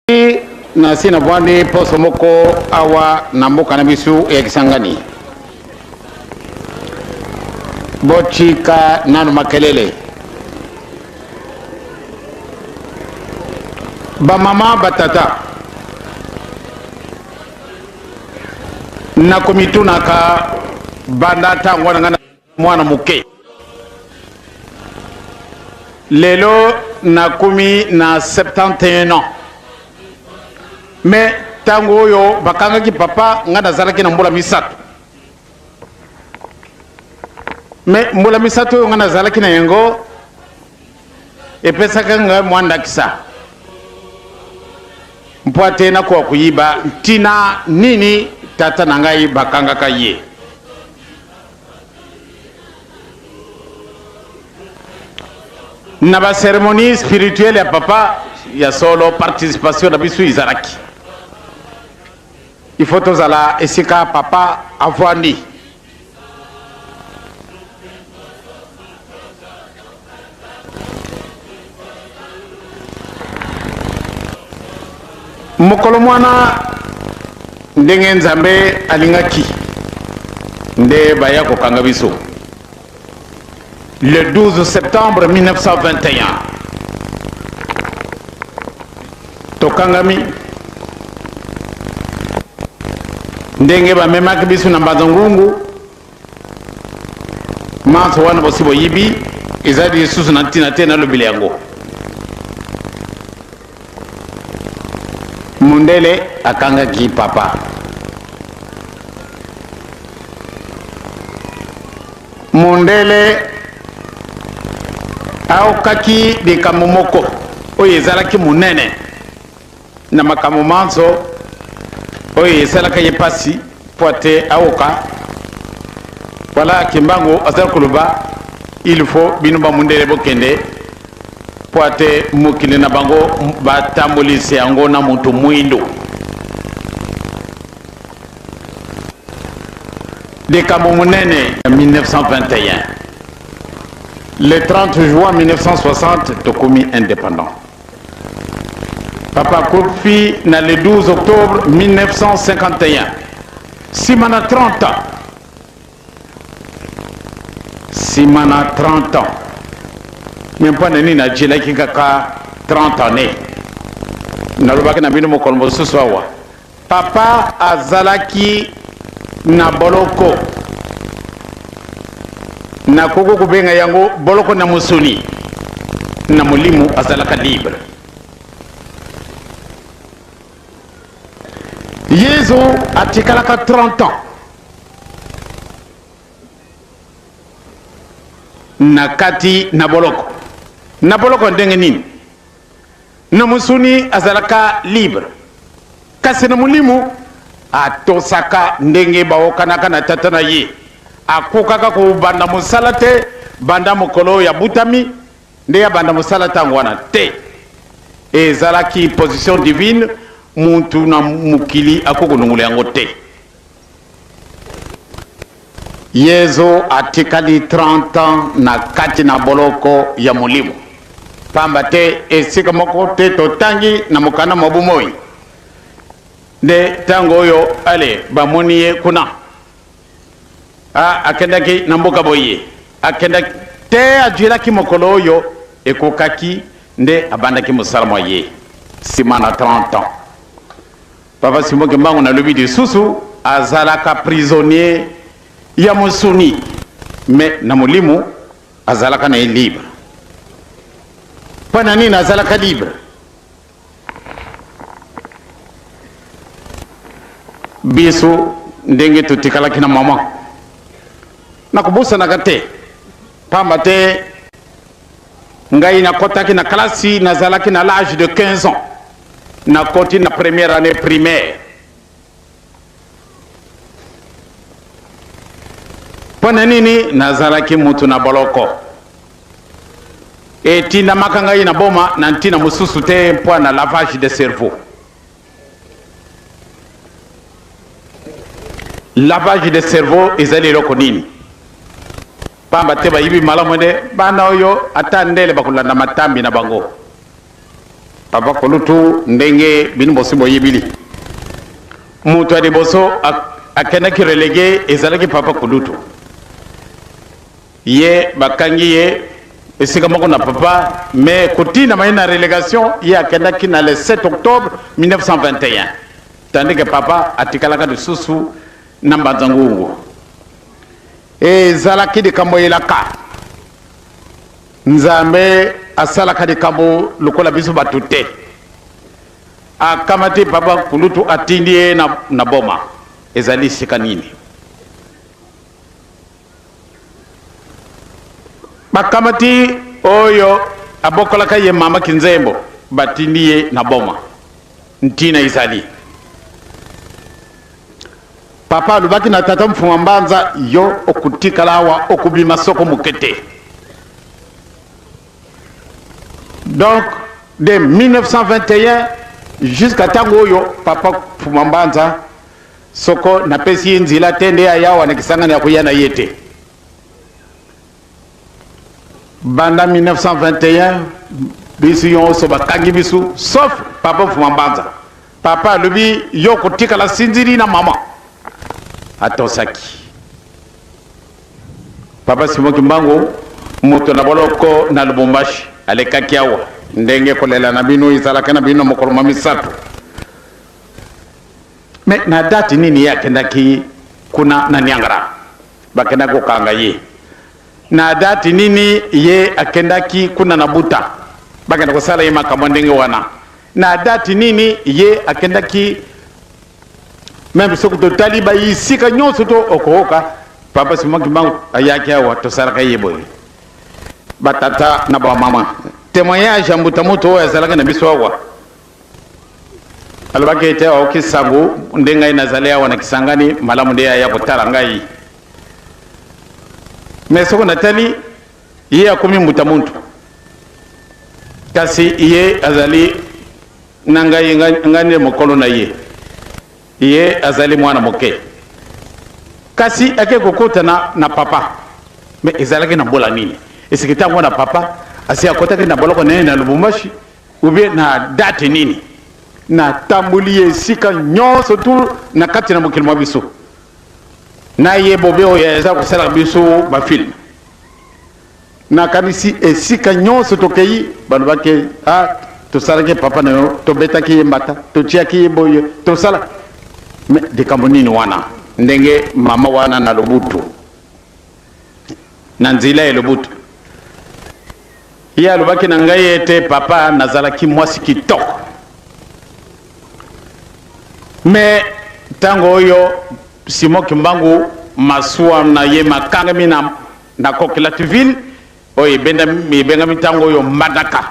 Nasi navandi poso moko awa na mboka na biso ya Kisangani. Botika nanu makelele. Ba mama ba tata nakomitunaka banda ntango wana ngai mwana moke lelo nakomi na 71 ans me ntango oyo bakangaki papa ngai nazalaki na mbula misato me mbula misato oyo ngai nazalaki na yango epesaka ngai mwa ndakisa mpo ate nakoka koyiba ntina nini tata na ngai bakangaka ye. Na ba ceremonie spirituelle ya papa ya solo participation na biso ezalaki il faut tozala esika papa avandi. Mokolo mwana ndenge Nzambe alingaki nde baya kokanga biso le 12 septembre 1921 tokangami ndenge bamemaki biso na Mbanza Ngungu. Manso wana bosi boyibi ezali lisusu na ntina te nalobela yango. Mundele akangaki papa. Mundele aokaki likambo moko oyo ezalaki monene na makambo manso oyo esalaka ye mpasi mpo ate aoka wala Kimbangu azali koloba il faut bino bamundele bokende mpo ate mokili na bango batambolisi yango na moto mwindo. Likambo monene ya 1921 le 30 juin 1960 tokomi indépendant. Papa akufi na le 12 octobre 1951 nsima na 30 ans nsima na 30 ans me mpo na nini ajelaki kaka 30 années nalobaki na bino mokolo mosusu awa Papa azalaki na boloko, nakoki kobenga yango boloko na mosuni, na molimo azalaka libre. Yezu atikalaka 30 ans na kati na boloko. Na boloko ndenge nini? Na mosuni azalaka libre, kasi na molimo atosaka ndenge baokanaka na tata na ye. Akokaka kobanda mosala te banda mokolo oyo abutami nde abanda mosala ntango wana te. Ezalaki position divine, mutu na mokili akoki kolongola yango te. Yezu atikali 30 ans na kati na boloko ya molimo, pamba te esika moko te totangi na mokanda mwa bomoi nde ntango oyo ale bamoni ye kuna a akendaki na mboka boye, akendaki te, ajuelaki mokolo oyo ekokaki nde abandaki mosala mwa ye nsima na 30 ans. Papa Simon Kimbangu nalobi lisusu azalaka prisonnier ya mosuni mais na molimo azalaka na ye libre. Mpo na nini azalaka libre? Biso ndenge totikalaki na mama nakobosanaka te, pamba te ngai nakotaki na kalasi nazalaki na l'âge de 15 ans. Nakoti na première annee primaire. Mpo na nini nazalaki mutu na boloko? Etindamaka ngai na boma na ntina mosusu te mpo na lavage de cerveau. Lavage de cerveau ezali eloko nini? Pamba te bayibi malamu nde bana oyo ata ndele bakolanda matambi na bango. Papa kolutu, ndenge bino bosi boyebili, moto ya liboso akendaki relege ezalaki papa kolutu. Ye bakangi ye esika moko na papa, mais kotinama ye na relégation, ye akendaki na le 7 octobre 1921, tandis que papa atikalaka lisusu na Mbanza Ngungu. Ezalaki likambo elaka. Nzambe asalaka likambo lokola biso bato te. Akamati papa kulutu, atindi ye na Boma. Ezali esika nini? Bakamati oyo abokolaka ye, mama Kinzembo, batindi ye na Boma. Ntina ezali, papa alobaki na tata Mfuma Mbanza: "Yo okotikala awa, okobima soko moke te." Donc de 1921 jusqu'à ntango oyo, papa Mfuma Mbanza, soko napesi ye nzela te nde aya awa na Kisangani, ya koya na ye te. Banda 1921, biso nyonso bakangi biso sauf papa Mfuma Mbanza. Papa alobi: "Yo kotikala sinzili na mama." Atosaki. Papa Simon Kimbangu, moto na boloko na Lubumbashi, alekaki awa ndenge kolela na bino ezalaki na bino mokolo mwa misato. Mais na date nini ye akendaki kuna na Niangara, bakendaki kokanga ye? Na date nini ye akendaki kuna na Buta, bakenda kosala ye makambo ndenge wana? Na date nini ye akendaki? Même soki totali baisika nyonso to okoyoka papa Simon Kimbangu ayaki awa, tosalaka ye boye. Batata na bamama, témoignage ya mbuta moto oyo azalaki na biso awa alobaki ete aoki sango nde ngai nazali awa na Kisangani, malamu nde aya kotala ngai. Mais soko natali ye, akomi mbuta muntu, kasi ye azali na ngai, ngai nde mokolo na ye, ye azali mwana moke. Kasi ake kokota na papa, mais ezalaki na mbola nini? Esiki ntango na papa asi akotaki na boloko nene na Lubumbashi, ou bien na date nini? Natamboli ye esika nyonso tu na kati na mokili mwa biso na ye bobe oyo eza kosalaka biso bafilm. Nakanisi esika nyonso tokei, balobaki: "Ah, tosalaki papa na yo, tobetaki ye mbata, totiaki ye boye, tosala." Mais likambo nini wana? Ndenge mama wana na Lobutu, na nzela ya Lobutu, ye alobaki na ngai ete: "Papa, nazalaki mwasi kitoko, mais ntango oyo Simon Kimbangu, masuwa na ye makangami na Coquilhatville oyo ebengami ntango oyo Mbandaka,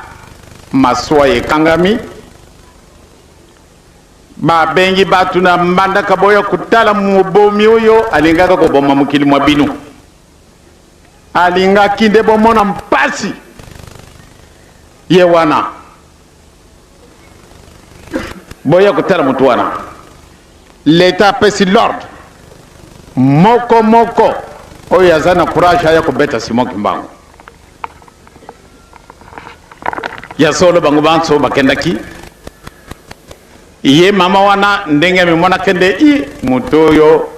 masuwa ekangami, babengi bato na Mbandaka: boya kotala mobomi oyo alingaka koboma mokili mwa bino, alingaki nde bomona mpasi ye wana, boya kotala motu wana." Leta apesi l'ordre moko moko oyo aza na courage aya kobeta Simon Kimbangu. Ya solo, bango banso bakendaki. Ye mama wana, ndenge amimonaki nde i moto oyo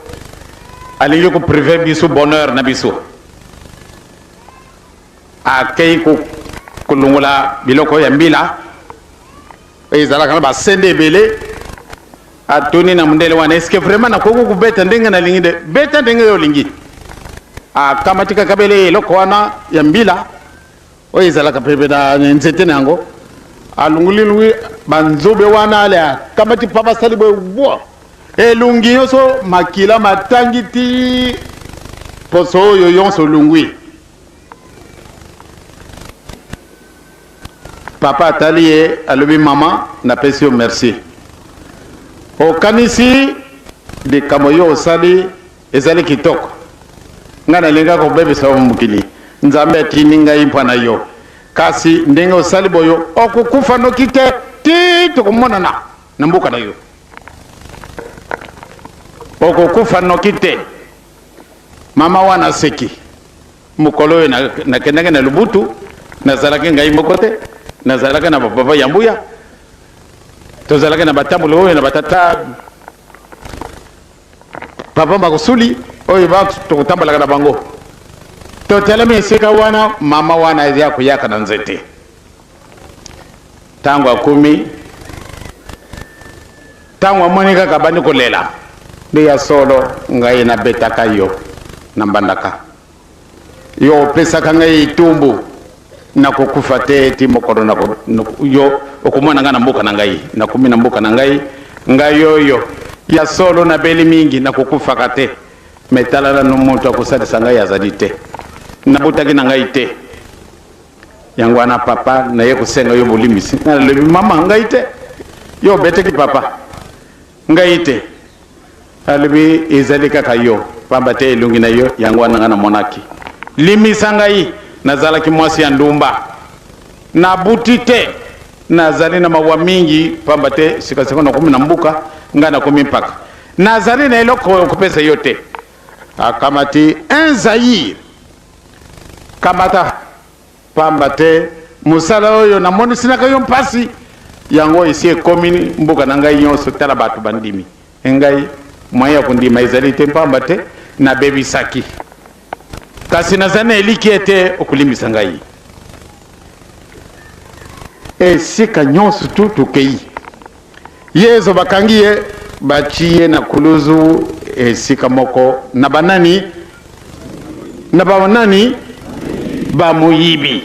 alingi kopriver biso bonheur na biso, akei kolongola biloko ya mbila oyo ezalaka na basende ebele. Atuni na mondele wana: "Est-ce vraiment nakoki kobeta ndenge nalingi?" "Nde beta ndenge oyo olingi." Akamati kaka bele eloko wana ya mbila oyo ezalaka pembe na nzete na yango, alungulilungi banzobe wana, ale akamati pa basali boye, bwa elungi nyonso makila matangi ti poso oyo nyonso olungwi. Papa atali ye, alobi: "Mama, napesi yo merci. Okanisi likambo yo osali ezali kitoko. Ngai nalingaka kobebisa yo mokili, Nzambe atindi ngai mpo na yo. Kasi ndenge osali boyo, okokufa noki te ti tokomonana na mboka na yo. Okokufa noki te." Mama wana aseki. Mokolo oyo nakendaki na Lubutu, nazalaki ngai moko te, nazalaki na bapapa ya mbuya. Tozalaki na batamboli oyo na batata papa Makusuli oyo ba tokotambolaka na bango. Totelemi esika wana, mama wana ya koyaka na nzete. Ntango akomi, ntango amoni kaka abandi kolela, nde ya solo ngai nabetaka yo na mbandaka, yo opesaka ngai etumbu, nakokufa te ti mokolo yo okomona ngai na mboka na ngai. Nakomi na mboka na ngai, ngai oyo ya solo nabeli mingi, nakokufaka te, me tala nano moto akosalisa ngai azali te, nabotaki na ngai te. Yango wana papa, naye kosenga yo bolimbisi. Nalobi mama, ngai te, yo obetaki papa, ngai te. Alobi ezali kaka yo, pamba te elongi na yo yango wana ngai namonaki. Limisa ngai, nazalaki mwasi ya ndumba, nabuti te, nazali na mawa mingi, pamba te sikasiko nakomi na mbuka, ngai nakomi mpaka, nazali na eloko kopesa yo te. Akamati un zaïre, kamata, pamba te mosala oyo namonisinaka yo mpasi, yango esi ekomi mboka na ngai nyonso. Tala bato bandimi ngai, moyen ya kondima ezali te, pamba te nabebisaki, kasi nazali na elikya ete okolimbisa ngai. Esika nyonso tu tokei, Yezu bakangi ye, batie ye na kuluzu esika moko na banani? Na banani? Bamoyibi.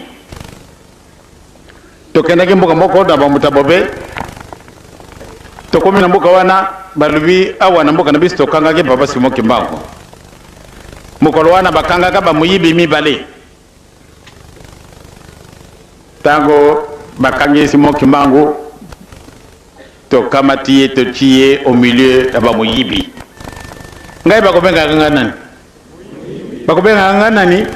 Tokendaki mboka moko na bamuta bobe, tokomi na mboka wana, balobi awa na mboka na biso tokangaki papa Simon Kimbangu. Mokolo wana bakangaka bamoyibi mibale. Tango bakangi Simon Kimbangu, tokamati ye totie ye au milieu ya bamoyibi. Ngai bakobengaka ngai nani? Bakobengaka ngai nani?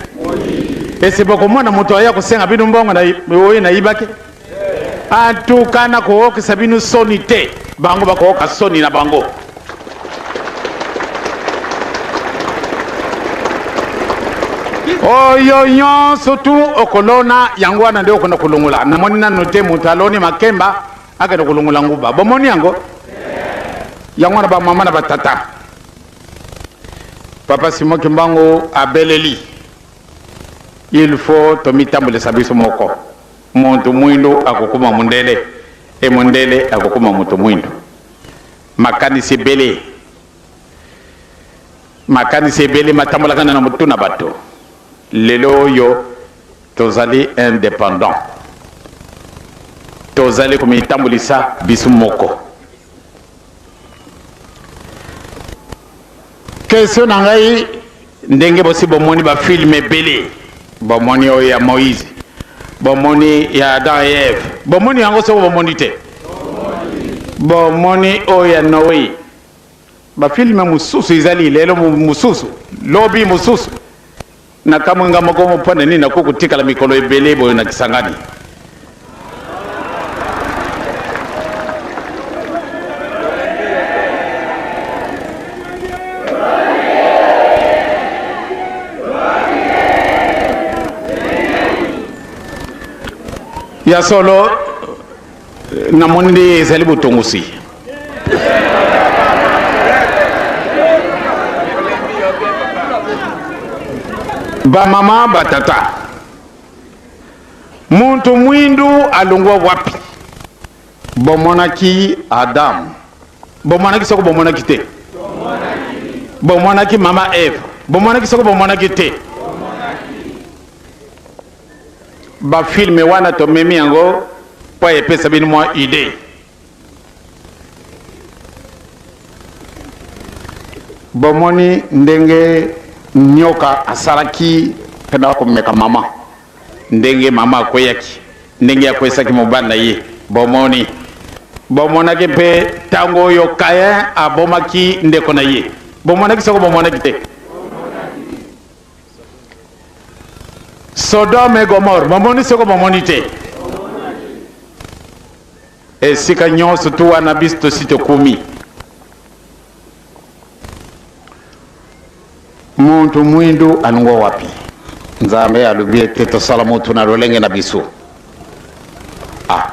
Ese bokomona moto aya kosenga bino mbongo na oyo nayibaki? Antuka nakookisa bino soni te, bango bakooka soni na bango. Oyo nyonso tu okolona yango wana nde okona kolongola. Namoni nano te moto aloni makemba akende kolongola nguba. Bomoni yango? Yango wana bamama na batata. Papa Simon Kimbangu abeleli, il faut tomitambulisa biso moko. Moto mwindu akokoma mondele e mondele akokoma moto mwindu. Makanisi ebele, makanisi ebele matambolaka na motu na bato. Lelo oyo tozali independant, tozali komitambulisa biso moko. Question na ngai, ndenge bosi bomoni ba film ebele, bomoni oyo ya Moïse, bomoni ya Adam et Ève, bomoni yango soko bomoni te? Bomoni oyo ya Noé, ba film mosusu ezali lelo mosusu, lobi mosusu. Nakamwe nga moko mpo na nini nakoki kotikala mikolo ebele boye na Kisangani. Ya solo namoni nde ezali botongosi. Bamama batata, muntu mwindu alongwa wapi? Bomonaki Adamu, bomonaki soko bomonaki te? Bomonaki mama Eve, bomonaki soko bomonaki te? Ba filme wana tomemi yango mpo epesa bino mwa idee. Bomoni ndenge nyoka asalaki mpena komeka mama, ndenge mama akweyaki, ndenge akwesaki mobali na ye. Bomoni, bomonaki mpe ntango oyo Caïn abomaki ndeko na ye. Bomonaki soko bomonaki te? Sodome et Gomorre, bomoni soko bomoni te? Esika nyonso tu wana biso tosi tokumi. Muntu mwindu alongwa wapi? Nzambe alobi ete tosala mutu na lolenge na biso. Ah.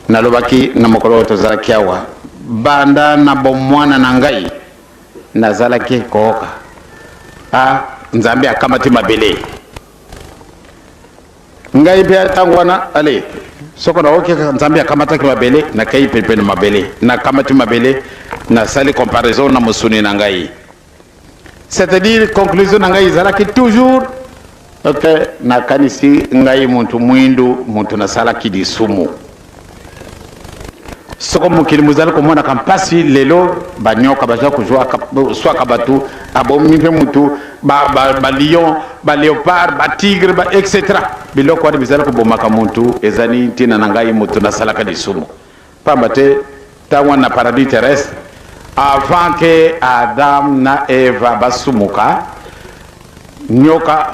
Nalobaki na mokolo oyo tozalaki awa, banda na bomwana na ngai nazalaki kooka a Nzambe akamati mabele. Ngai mpe ntango wana ale soko naoki kaka Nzambe akamataki mabele, nakei penepene mabele, nakamati mabele, nasali comparaison na mosuni na ngai. C'est-à-dire conclusion na ngai ezalaki toujours ok, nakanisi ngai mutu mwindu, mutu nasalaki lisumu. Soko mokili mozali komonaka mpasi lelo, banyoka baza koswaka bato, abomi mpe mutu, balion, ba baleopard, batigre, ba etc. Biloko wana bizali kobomaka mutu, ezali ntina na ngai mutu nasalaka lisumu. Pamba te ntango wana na paradis terrestre, avant que Adam na Eva basumuka, nyoka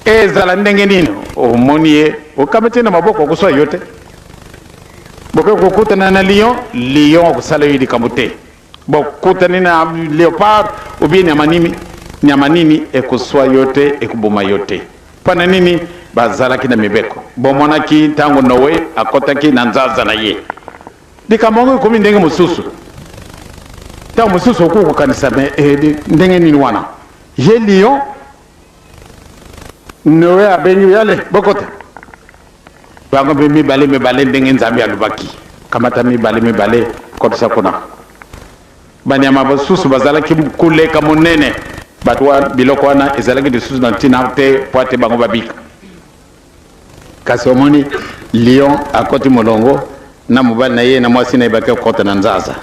ezala ndenge nini? Omoni ye okamati na maboko, okoswa yo te. Bokoki kokutana na lion, lion akosala yo likambo te. Bokutani na leopard ou bien nyama nini, nyama nini ekoswa yo te, ekoboma yo te. Mpo na nini? Bazalaki na mibeko. Bomonaki ntango Noe akotaki na nzaza na ye. Likambo yango ekomi ndenge mosusu. Ntango mosusu okoki kokanisa, me eh, ndenge nini wana? Ye lion, Noe abengi yale, bokota. Bango mpe mibale mibale ndenge Nzambe alobaki. Kamata mibale mibale, kotisa kuna. Banyama basusu bazalaki koleka monene. Bato wa biloko wana ezalaki lisusu na ntina te mpo ete bango babika. Kasi omoni, lion akoti molongo na mobali na ye na mwasi na ye bake kokota na nzaza.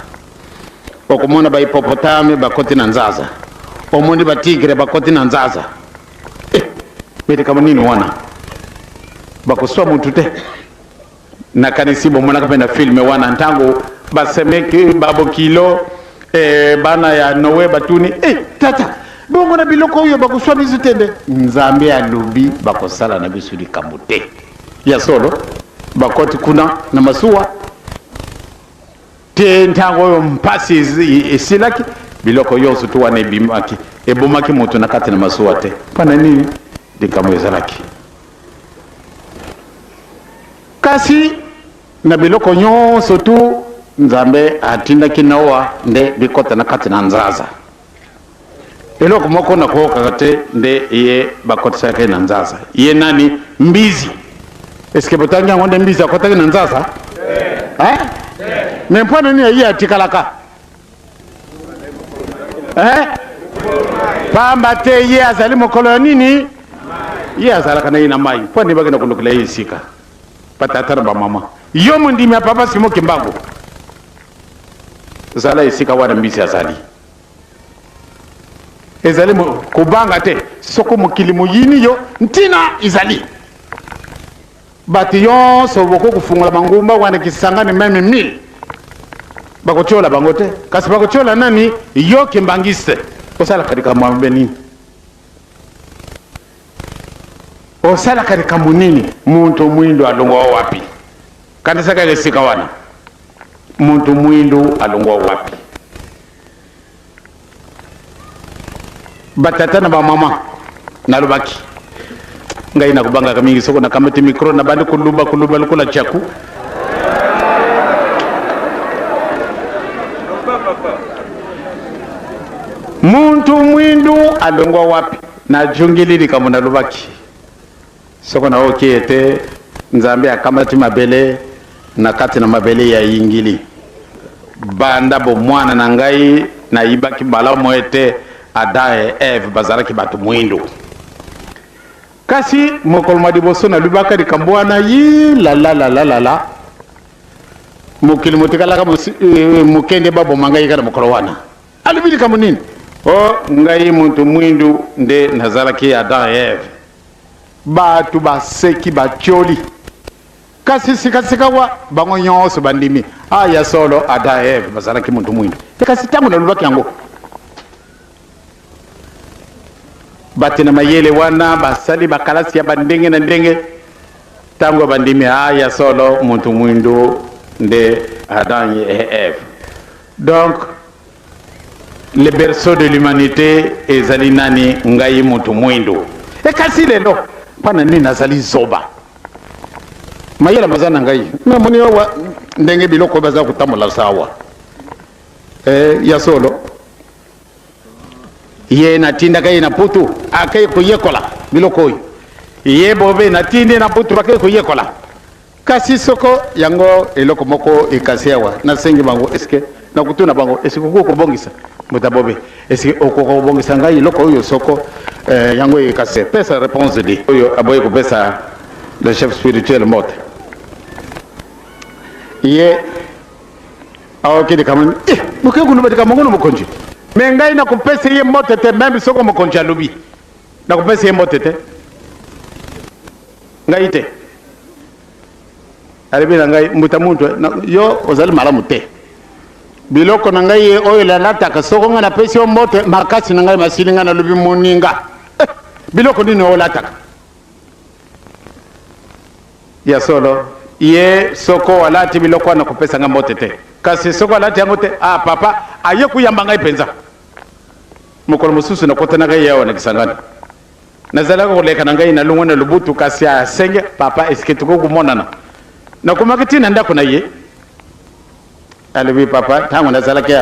Okomona ba hippopotame bakoti na nzaza. Omoni ba tigre bakoti na nzaza. Eh, me likambo nini wana? Bakoswa mutu te. Nakanisi bomonaka mpe na filme wana ntango basemeki babokilo eh, bana ya Noe batuni eh, tata bongo na biloko oyo bakoswa biso te nde Nzambe alobi bakosala na biso likambo te. Ya solo bakoti kuna na masuwa te ntango oyo mpasi esilaki biloko nyonso tu wana ebimaki ebomaki moto na kati na masuwa te. Mpo na nini? Likambo ezalaki Kasi na biloko nyonso tu Nzambe atindaki Noa nde bikota na kati na nzaza. Eloko moko nakokaka te nde ye bakotisaki na nzaza. Ye nani? Mbizi. Eske botangi yango nde mbizi akotaki na nzaza? Eh? Me mpo na nini ye atikalaka? Eh? Pamba te ye azali mokolo ya nini? Ye azalaka na ye na mai. Mpo nini bakenda kolukela ye esika? Batata na bamama, yo mondimi ya papa Simo Kimbangu, zala esika wana mbisi azali. Ezali kobanga te soko mokili moyini yo, ntina ezali bato yonso bokoki kofungola bangumba wana Kisangani meme 1000 bakotiola bango te, kasi bakotiola nani? Yo kimbangiste osalaka likambo mabe nini? Osalaka likambo nini? Muntu mwindu alongwa wapi? Kanisa kaka esika wana, muntu mwindu alongwa wapi? Batata na bamama, nalobaki ngai nakobangaka mingi soko nakamati micro nabandi koluba koluba lokola tchaku. Muntu mwindu alongwa wapi? Najungeli likambo nalobaki soko naoki ete Nzambe akamati mabele na kati na mabele ya yingili. Banda bomwana na ngai nayibaki malamu ete Adam et Eve bazalaki bato mwindu. Kasi mokolo mwa liboso nalubaka likambo wana yi lalalalalala mokili motikalaka moke nde baboma ngai kaka na mokolo wana. Alobi likambo nini? O ngai moto mwindu nde nazalaki Adam et Eve. Bato baseki batioli. Kasi sikasikawa bango nyonso bandimi, ah ya solo Adam et Eve bazalaki moto mwindu. Te kasi ntango nalobaki yango, bato na mayele wana basali bakalasi ya bandenge na ndenge, ntango bandimi, ah ya solo moto mwindu nde Adam et Eve. Donc le berceau de l'humanité ezali nani? Ngai moto mwindu. E kasi lelo mpo na nini nazali zoba? Mayele maza na ngai, namoni awa ndenge biloko baza kotambola sawa. Ya solo, ye natindaka ye na Putu, akei koyekola biloko oyo. Ye bobe natindi na Putu, bakei koyekola. Kasi soko yango eloko moko ekasi awa, nasengi bango, eske nakutuna bango, eske okoki kobongisa mbuta bobe, eske okoka kobongisa ngai eloko oyo soko yango ekasi? Pesa réponse di oyo aboyi kopesa le chef spirituel mbote. Ye aoki likambo, boke koloba likambo ngo na mokonzi, me ngai nakopesa ye mbote te. Meme soko mokonzi alobi, nakopesa ye mbote te, ngai te. Alobi na ngai, mbuta muntu, yo ozali malamu te. Biloko na ngai oyo nalataka, soko ngai napesi yo mbote, makasi na ngai masili. Ngai nalobi, moninga, biloko nini olataka? Ya solo, ye soko alati biloko wana, kopesa ngai mbote te. Kasi soko alati yango te, ah, papa aye koyamba ngai mpenza. Mokolo mosusu nakotanaka ye awa na Kisangani, nazalaka koleka na ngai, nalongwa na Lubutu, kasi asenge, papa, eske tokoki komonana? Nakomaki ntina ndako na ye. Alobi, papa, ntango nazalaki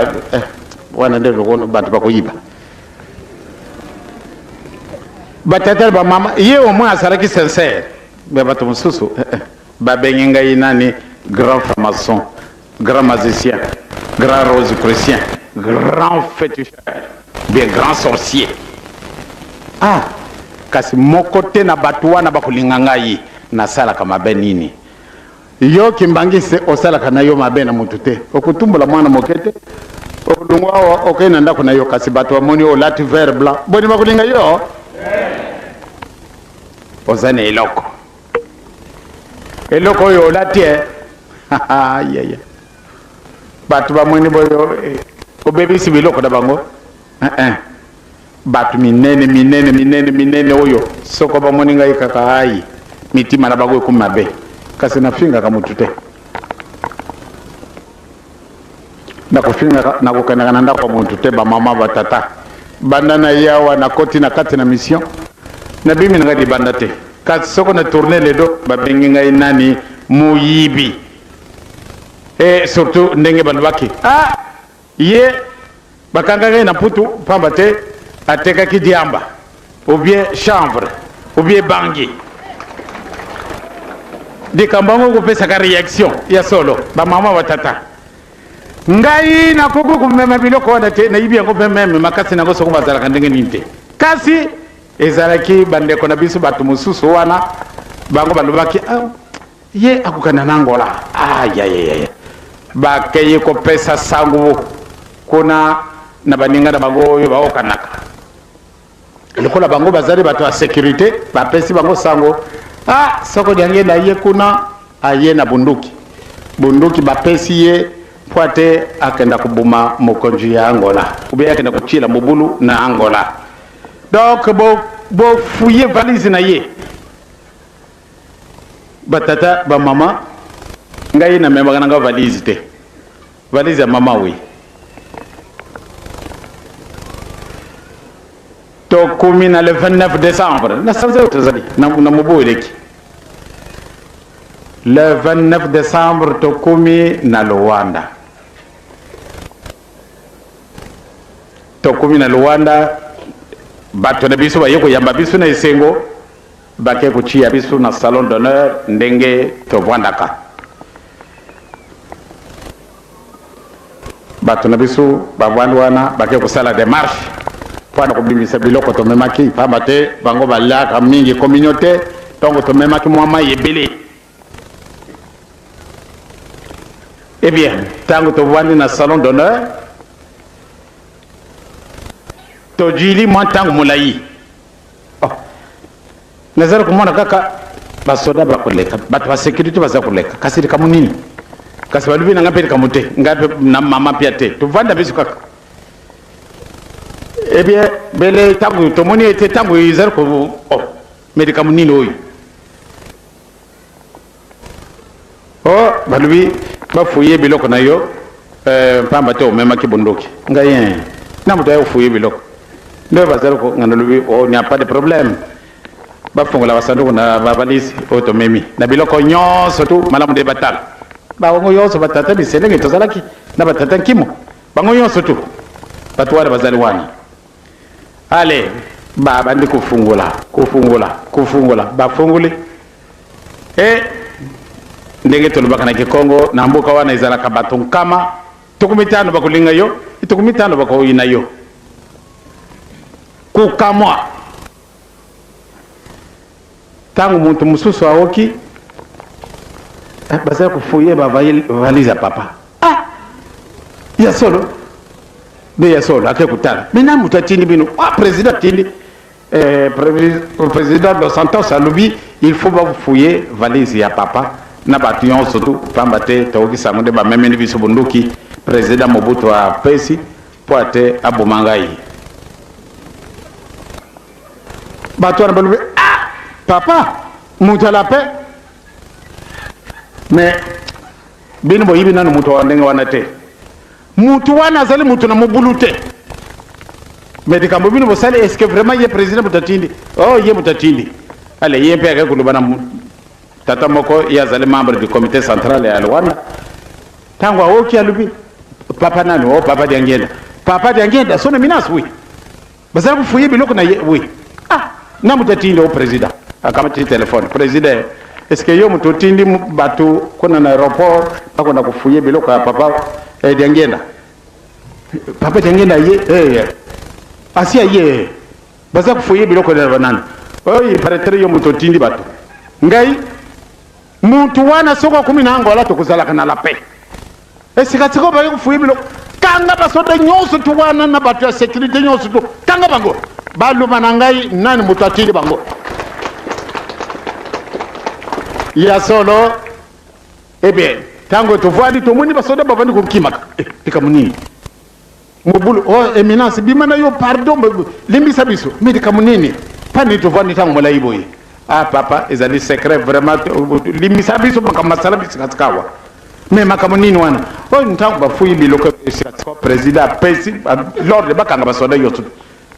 wana nde bato bakoyiba batata na bamama. Ye au moins azalaki sincère, me bato mosusu babengi ngai nani? Grand franc-maçon, grand magicien, grand rosicrucien, grand féticheur, bien grand sorcier. Ah, kasi moko te na bato wana bakolinga ngai. Nasalaka mabe nini? Yo kimbangisi, osalaka na yo mabe na motu te, okotumbola mwana moke te, okolongwa awa, okei na ndako na yo, kasi bato bamoni olati vert blanc, boni bakolinga yo? Oza na eloko, eloko oyo olati e yaya, bato bamoni boyo, obebisi biloko na bango. Bato minene minene minene minene oyo, soko bamoni ngai kaka, ai, mitima na bango ekomi mabe. Kasi nafingaka motu te, nakofingaka, nakokendaka na ndako ya motu te. Bamama, batata, banda na ye awa nakoti na kati na mission, nabimi na ngai libanda te. Kasi soko na tourne le dos, babengi ngai nani? Moyibi. E surtout ndenge balobaki, ah, ye bakangaki ye na Mputu pamba te atekaki diamba ou bien chanvre ou bien bangi. Likambo yango kopesaka réaction. Ya solo, bamama, batata, ngai nakoki komema biloko wana te, nayibi yango mpe meme makasi nango soko bazalaka ndenge nini te. Kasi ezalaki bandeko na biso, bato mosusu wana, bango balobaki, ah, ye akokana na Angola. Ayayaya, bakei kopesa sango kuna na baninga na bango oyo baokanaka. Lokola bango bazali bato ya sécurité, bapesi bango sango, ah, soko Diangenda ye kuna aye na bunduki, bunduki bapesi ye mpo ate akenda koboma mokonzi ya Angola, ou akenda kotiela mobulu na Angola. Donc bofuye bo valise na ye. Batata, bamama, ngai namemaka na nga valise te, valise ya mama wi. Tokomi na le 29 décembre na sanza oyo tozali na mobu eleki, le 29 décembre, tokomi na Luanda. Tokomi na Luanda, bato na biso baye koyamba biso na esengo, bake kotia biso na salon d'honneur ndenge tovandaka. Bato na biso bavandi wana, bake kosala démarche mpona kobimisa biloko tomemaki, pamba te bango baliaka mingi communauté, ntongo tomemaki mwa mai ebele. Eh bien, ntango tovandi na salon d'honneur, tojili mwa ntango molai, oh, nazali komona kaka basoda bakoleka, bato ba sécurité baza koleka. Kasi likambo nini? Kasi balobi na ngai mpe likambo te, ngai mpe na mama mpia te, tovanda biso kaka. Eh bien, bele ntango tomoni ete ntango ezali ko, oh, me likambo nini oyo? Oh, balobi bafuye biloko na yo, pamba te omemaki bondoki. Ngai na moto aya kofuye biloko nde bazali ko. Ngai nalobi, oh, n'y a pas de problème. Bafungola basanduku na bavalise oyo tomemi na biloko nyonso tu malamu nde batala bango nyonso, batata biselenge tozalaki na batata nkimo, bango nyonso tu bato wana bazali wana. Ale babandi kofungola, kofungola, kofungola, bafungoli e ndenge tolobaka na Kikongo, na mboka wana ezalaka bato 50 bakolinga yo, 50 bakoyina yo. Kokamwa, ntango moto mosusu aoki bazali kofouiller bavalise ya papa. Ah, ya solo nde ya solo, ake kotala mina moto atindi bino. Ah, président atindi, président Dos Santos alobi il faut bafouiller valise ya papa na bato nyonso tu, pamba te tokoki sango nde bamemeli biso bonduki, président Mobutu apesi mpo ate aboma ngai. Bato wana balobi: "Ah, papa moto ala pe, mais bino boyibi nanu moto wa ndenge wana te. Mutu wana azali mutu na mobulu te, mais likambo bino bosali, est ce que vraiment ye président moto atindi?" Oh, ye moto atindi. Ale ye mpe akei koloba na tata moko, ye azali membre du comité central ya Luanda. Ntango aoki, alobi: "Papa nani?" "O, papa Diangenda." "Papa Diangenda, son éminence?" "Oui." "Bazali kofouiller biloko na ye?" "Oui." "Ah, na moto atindi?" "O, président." Akamati téléphone: "Président, est ce que yo moto otindi bato kuna na aéroport bakona kofouiller biloko ya papa Diangenda?" "Papa Diangenda ye asi aye, baza kofouiller biloko na banani oyo. Il paraîtrait yo moto otindi bato." "Ngai mutu wana, soki akomi na Angola, tokozalaka na la paix. Esika sikoyo baye kofouiller biloko, kanga basoda nyonso tu wana na bato ya sécurité nyonso tu, kanga bango, baloba na ngai nani moto atindi bango." Ya solo. Eh bien, ntango tovandi, tomoni basoda bavandi kokimaka. Likambo nini? Mobulu. "Oh, éminence, bima na yo, pardon, limbisa biso, mais likambo nini? Mpa nini tovandi ntango molai boye?" "Ah papa, ezali secret, vraiment limbisa biso, makambo masala bisikasika awa." "Mais makambo nini wana?" "Oyo ntango bafouiller biloko esika, président apesi l'ordre bakanga basoda nyonso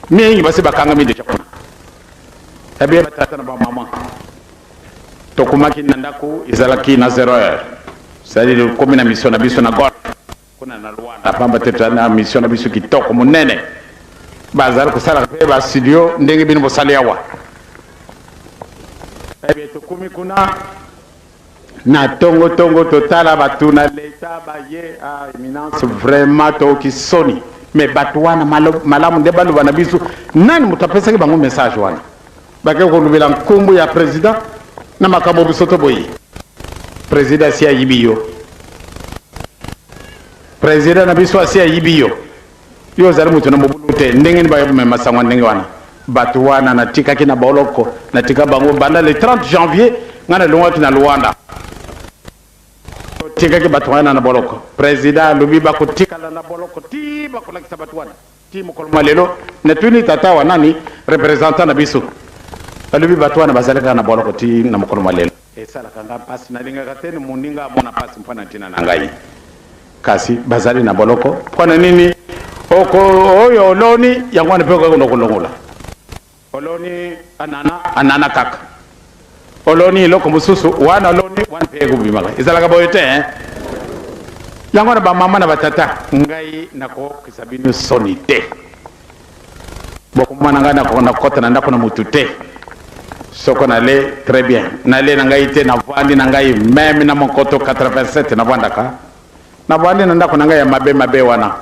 mingi, basi bakangami déjà kuna." Eh bien, batata na bamama, tokomaki na ndako, ezalaki na 0 heure, c'est-à-dire komi na mission na biso na Golf kuna na Luanda, pamba te tozali na mission na biso kitoko monene, bazali kosalaka mpe bastudio ndenge bino bosali awa. Eh bien, tokomi kuna na tongo-tongo, totala bato na leta baye. "Ah, éminence, vraiment toyoki soni, mais bato wana malamu nde baloba na biso nani moto apesaki bango message wana. Bake kolobela nkombo ya président na makambo biso to boye. Président asi ayibi yo, président na biso asi ayibi yo. Yo ozali moto na mobulu te, ndenge nini bayomema sango ndenge wana?" Bato wana natikaki na boloko, natika bango banda le 30 janvier ngai nalongwaki na Luanda. Totikaki bato wana na boloko. Président alobi bakotikala na boloko ti bakolakisa bato wana. Ti mokolo mwa lelo, natuni tata wa nani représentant na biso, alobi bato wana bazali kaka na boloko ti na mokolo mwa lelo. Esalaka nga mpasi, nalingaka te moninga amona mpasi mpo na ntina na ngai, kasi bazali na boloko mpo na nini? Oko oyo oloni, yango wana mpe okakona kolongola. Oloni anana, anana kaka. Oloni eloko mosusu wana, oloni wana mpe ekobimaka. Ezalaka boye te, hein? Yango wana, bamama na batata, ngai nakokisa bino soni te. Bokomona ngai nakota na ndako na mutu te. Soko nale très bien, nale na ngai te, navandi na ngai même na Monkoto 87, navandaka, navandi na ndako na ngai ya mabe mabe wana.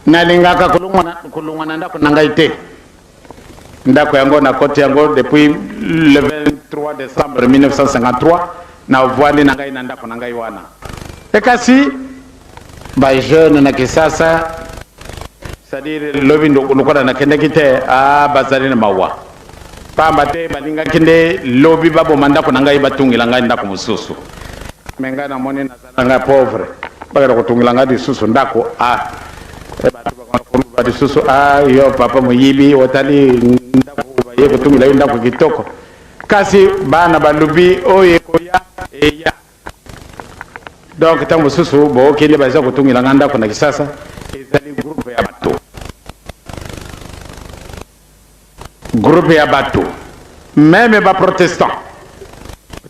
Nalingaka kolongwa na ndako na ngai te. Ndako yango nakoti yango depuis le 23 décembre 1953, navandi na ngai na ndako na ngai wana. Ekasi bajeune na Kisasa, c'est-à-dire lobi lokola nakendaki te, a bazali na mawa, pamba te balingaki nde lobi baboma ndako na ngai, batungela ngai ndako mosusu. Mais ngai namoni nazala na ngai pauvre, bakenda kotungela ngai lisusu ndako, a bato bakoloba lisusu: "A yo papa moyibi, otali ndako, baye kotungela yo ndako kitoko." Kasi bana balobi oyo ekoya eya. Donc ntango mosusu bookende, baza kotungela ngai ndako na Kisasa, ezali groupe ya bato. Groupe ya bato, meme ba protestants,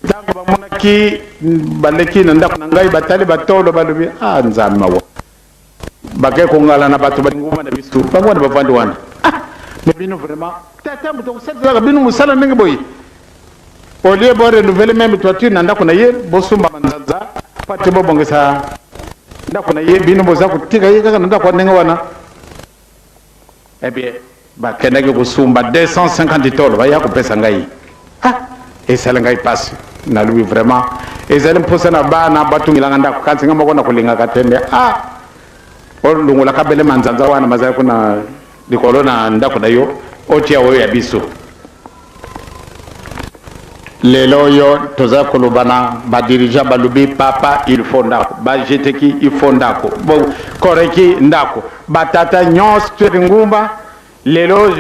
ntango bamonaki baleki na ndako na ngai, batali batolo, balobi: "Ah, Nzambe mawa!" Bakei kongala na bato balinguma na biso, bango wana bavandi wana. "Ah, mais bino vraiment, tata, moto akosalisaka bino mosala ndenge boye, au lieu bo renouveler même toiture na ndako na ye, bosomba manzanza po ate bobongisa ndako na ye, bino boza kotika ye kaka na ndako ya ndenge wana." Eh bien, bakendaki kosumba 250 tolo, baya kopesa ngai. Ah, esali ngai mpasi. Nalobi: "Vraiment, ezali mposa na bana batungilanga ndako, kasi nga moko na kolingaka te nde ah, olongolaka bele manzanza wana mazali kuna likolo na ndako na yo, otia oyo ya biso." Lelo oyo toza koloba na ba dirigeants, balobi: "Papa, il faut ndako." Bajeteki, il faut ndako, koreki ndako, batata nyonso toyebi ngumba. Lelo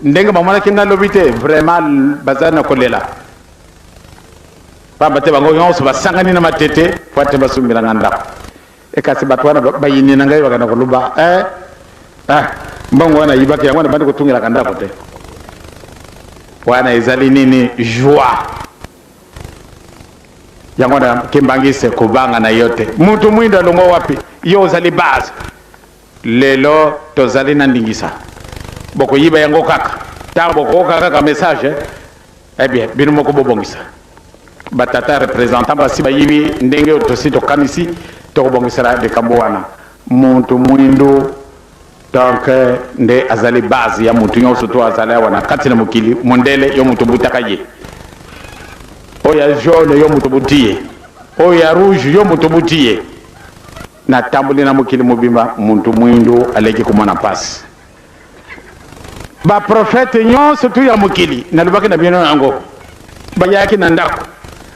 ndenge bamonaki nga lobi te, vraiment bazali na kolela, pamba te bango nyonso basangani na Matete po ate basumbelanga ndako. Ekasi bato wana bayini na ngai, bakanda koloba: "Eh, ah, mbongo wana ayibaki yango wana, bandi kotungelaka ndako te." Wana ezali nini? Joie. Yango wana kimbangise kobanga na yo te. Mutu mwindo alongwa wapi? Yo ozali base. Lelo tozali na ndingisa, bokoyiba yango kaka ntango bokoyoka kaka message. Eh bien, bino moko bobongisa. Batata représentant basi bayibi ndenge oyo tosi tokanisi tokobongisela likambo wana. Muntu mwindu donc nde azali base ya mutu nyonso to azali awa na kati na mokili. Mondele, yo moto obutaka ye. Oyo ya jaune, yo moto obuti ye. Oyo ya rouge, yo moto obuti ye. Natamboli na mokili mobimba, muntu mwindu aleki komona mpasi. Ba prophètes nyonso tu ya mokili, nalobaki na bino yango, bayaki na ndako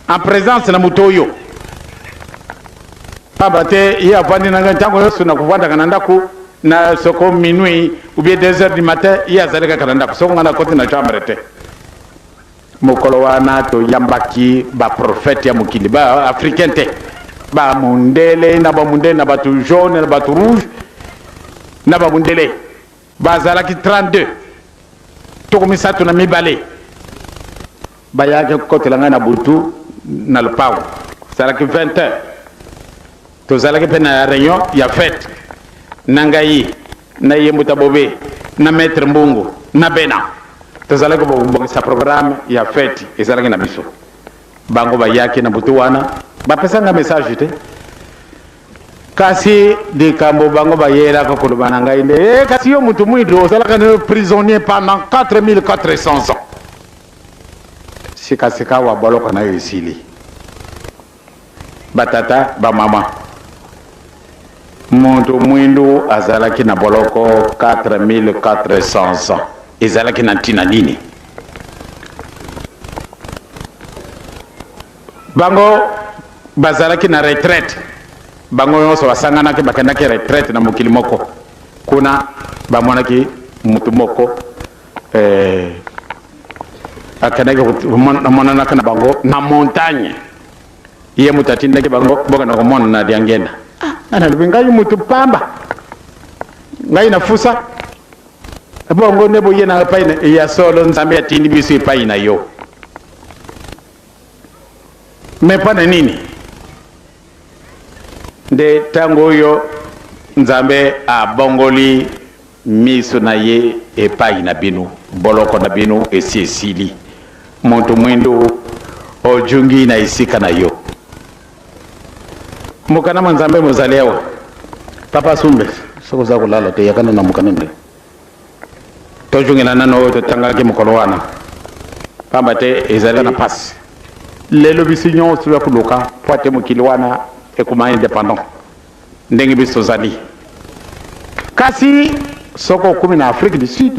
en présence na moto oyo, pamba te ye avandi na ngai ntango nyonso. Na kovandaka na ndako na soko minuit ou bien 2 heures du matin, ye azali kaka na ndako. Soko ngai nakoti na chambre te. Mokolo wana toyambaki ba prophètes ya mokili, ba africains te, bamundele na bamundele, na bato jaune, na bato rouge, na bamundele. Bazalaki 32, 32. Bayaki kokotela ngai na butu na lopango, ezalaki 20 heures. Tozalaki mpe na réunion ya fête na ngai, na Yembuta Bobe, na maître Mbungu, na Bena. Tozalaki kobongisa programme ya fête ezalaki na biso. Bango bayaki na butu wana, bapesanga message te. Kasi likambo bango bayelaka koloba na ngai nde e: "Kasi yo motu mwindo ozalaka na prisonnier pendant 4400 ans, sikasika wa boloko na yo esili." Batata, bamama, moto mwindu azalaki na boloko 4400 ans, ezalaki na ntina nini? Bango bazalaki na retraite, bango nyonso basanganaki, bakendaki retraite na mokili moko. Kuna bamonaki motu moko akendaki komonanaka na bango na montagne. Ye moto atindaki bango bokenda komona na Diangenda. Ah, nalobi: "Ngai motu pamba, ngai nafusa bongo nde boye na epai ya solo? Nzambe atindi biso epai na yo, me mpo na nini?" Nde ntango oyo Nzambe abongoli miso na ye epai na bino, boloko na bino esi esili. Moto mwindu, ojungi na esika na yo. Mokanda mwa Nzambe mozali awa. Papa Sumbe, soki oza kolala te, yakana na mokanda nde tojungela nano oyo totangaki mokolo wana, pamba te ezali na pasi. Lelo biso nyonso ya koluka po ate mokili wana ekoma indépendant ndenge biso tozali. Kasi soki okomi na Afrique du Sud,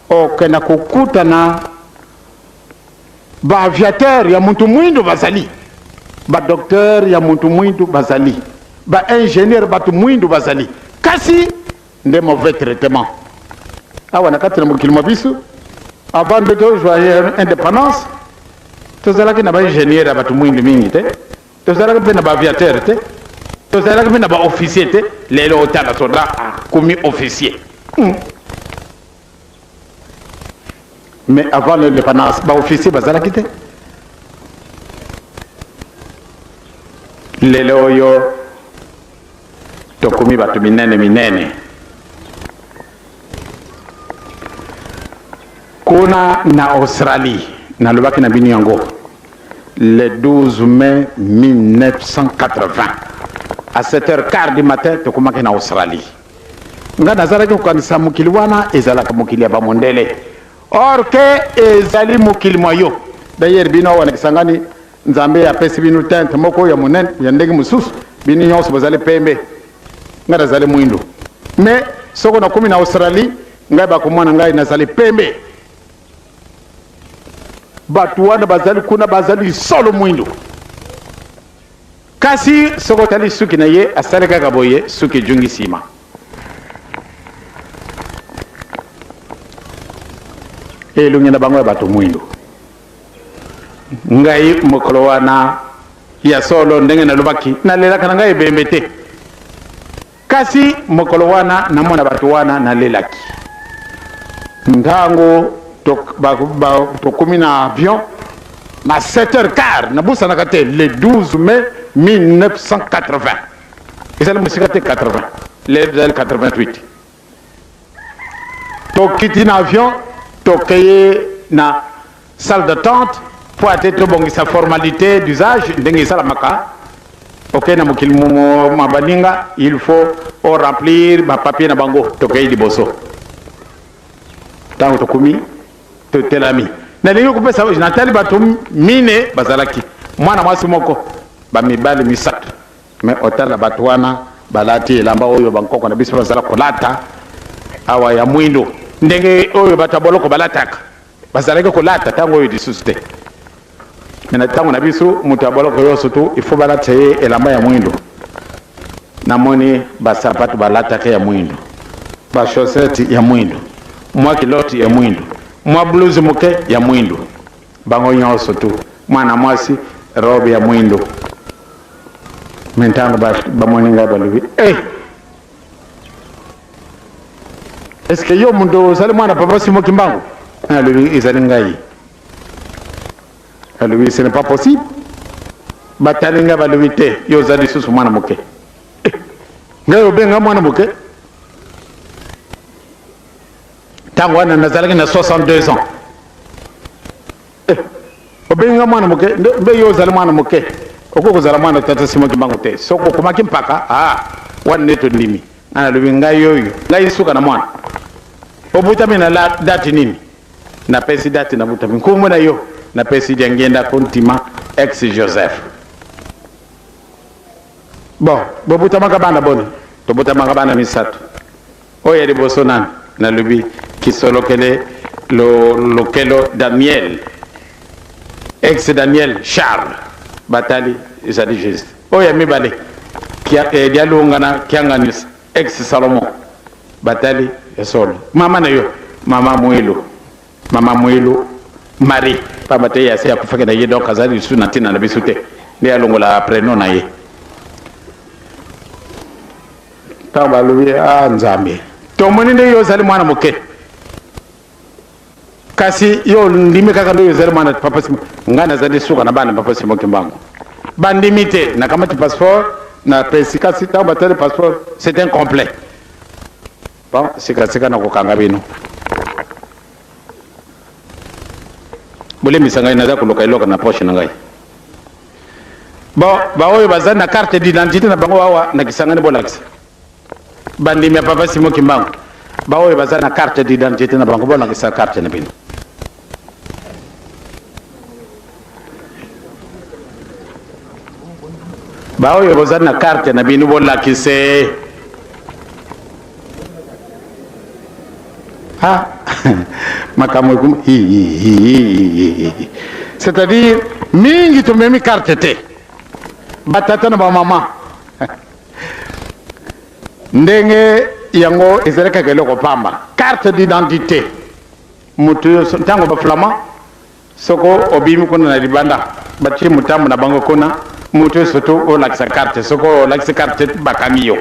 okenda kokutana ba aviateurs ya mutu mwindu bazali, ba docteurs ya mutu mwindu bazali, ba ingénieurs bato mwindu bazali, kasi nde mauvais traitement. Awa na kati na mokili mwa biso, avant nde tozwa indépendance, tozalaki na ba ingénieurs ya bato mwindu mingi te, tozalaki mpe na ba aviateurs te, tozalaki mpe na ba officiers te. Lelo otala soldat akomi officier. Mais avant l'indépendance, ba officier bazalaki te. Lelo oyo tokomi bato minene minene. Kuna na Australie, nalobaki na bino yango le 12 mai 1980 à 7h15 du matin, tokomaki na Australie. Nga nazalaki kokanisa mokili wana ezalaka mokili ya bamondele, or ke ezali mokili mwa yo. D'ailleurs bino awa na Kisangani, Nzambe apesi bino teinte moko ya monene ya ndenge mosusu, bino nyonso bozali pembe, ngai nazali mwindo. Mais soko nakomi na Australie, ngai bakomona ngai nazali pembe. Bato wana bazali kuna bazali solo mwindo. Kasi soko otali suki na ye, asali kaka boye, suki ejungi nsima. Elongi na bango ya bato mwindo. Ngai mokolo wana ya solo, ndenge nalobaki, nalelaka na ngai ebembe te. Kasi mokolo wana namona bato wana, nalelaki. Ntango tokomi na avion na 7h15, nabosanaka te, le 12 mai 1980, ezali mosika te, 80, le ezali 88, tokiti na avion, tokeye na salle d'attente mpo ate tobongisa formalité d'usage ndenge esalamaka. Okei na mokili ma baninga, il faut o remplir ba papier na bango. Tokei liboso, ntango tokomi, totelami, nalingi kopesa, natali bato mine bazalaki, mwana mwasi moko, bamibali misato. Mais otala bato wana balati elamba oyo bankoko na biso bazala kolata awa ya mwindo, ndenge oyo bato ya boloko balataka, bazalaki kolata ntango oyo lisusu te. Me na ntango na biso, moto ya boloko nyonso tu, il faut balatisa ye elamba ya mwindo. Namoni basapato balataka ya mwindo, bachaussette ya mwindo, mwa culotte ya mwindo, mwa blouse moke ya mwindo, bango nyonso tu, mwana mwasi robe ya mwindo. Me ntango bamoni ngai, balobi: "Hey, est-ce que yo moto ozali mwana papa Simon Kimbangu?" Alobi: "Ezali ngai." Alobi: "Ce n'est pas possible." Batali ngai, balobi: "Te, yo oza lisusu mwana moke." Eh, ngai obenga mwana moke? Ntango wana nazalaki na 62 ans. Eh, obenga mwana moke mbe yo ozali mwana moke, okoki kozala mwana tata Simon Kimbangu te. Soki okomaki mpaka, ah, wana nde tondimi. Ngai nalobi: "Ngai oyo, ngai suka na mwana." "Obutami na la date nini?" Napesi date nabutami. "Nkombo na yo?" Napesi: Diangienda Kuntima ex Joseph. "Bon, bobutamaka bana boni?" "Tobutamaka bana misato." "Oyo ya liboso nani?" Nalobi: Kisolokele lo, Lokelo Daniel ex Daniel Charles. Batali, ezali juste. "Oyo ya mibale?" Dialungana Kianganis ex Salomon. Batali, ya solo. "Mama na yo?" "Mama Mwilu, mama Mwilu Marie, pamba te ye asi akufaki na ye, donc azali lisusu na ntina na biso te, nde alongola prénom na ye." Ntango balobi: "A Nzambe, tomoni ndenge yo ozali mwana moke, kasi yo ndimi kaka nde oyo ozali mwana papa Simon." Ngai nazali suka na bana papa Simon Kimbangu. Bandimi te. Nakamati passeport, napesi, kasi ntango batali passeport, c'est incomplet. "Bon, sikasika nakokanga bino. Bolembisa ngai, naza koluka eloko na poche na ngai." Bon, baoyo baza na carte d'identité na bango awa na Kisangani, bolakisa. Bandimi ya papa Simon Kimbangu, baoyo baza na carte d'identité na bango, bolakisa carte na bino. Baoyo boza na carte na bino, bolakise. Ah, makambo ekuma, c'est-à-dire mingi tomemi carte te, batata na bamama. Ndenge yango ezali kaka eloko pamba, carte d'identité. Moto ntango baflamand, soko obimi kuna na libanda, batie motambo na bango kuna, moto surtout olakisa carte. Soko olakisi carte, bakangi yo.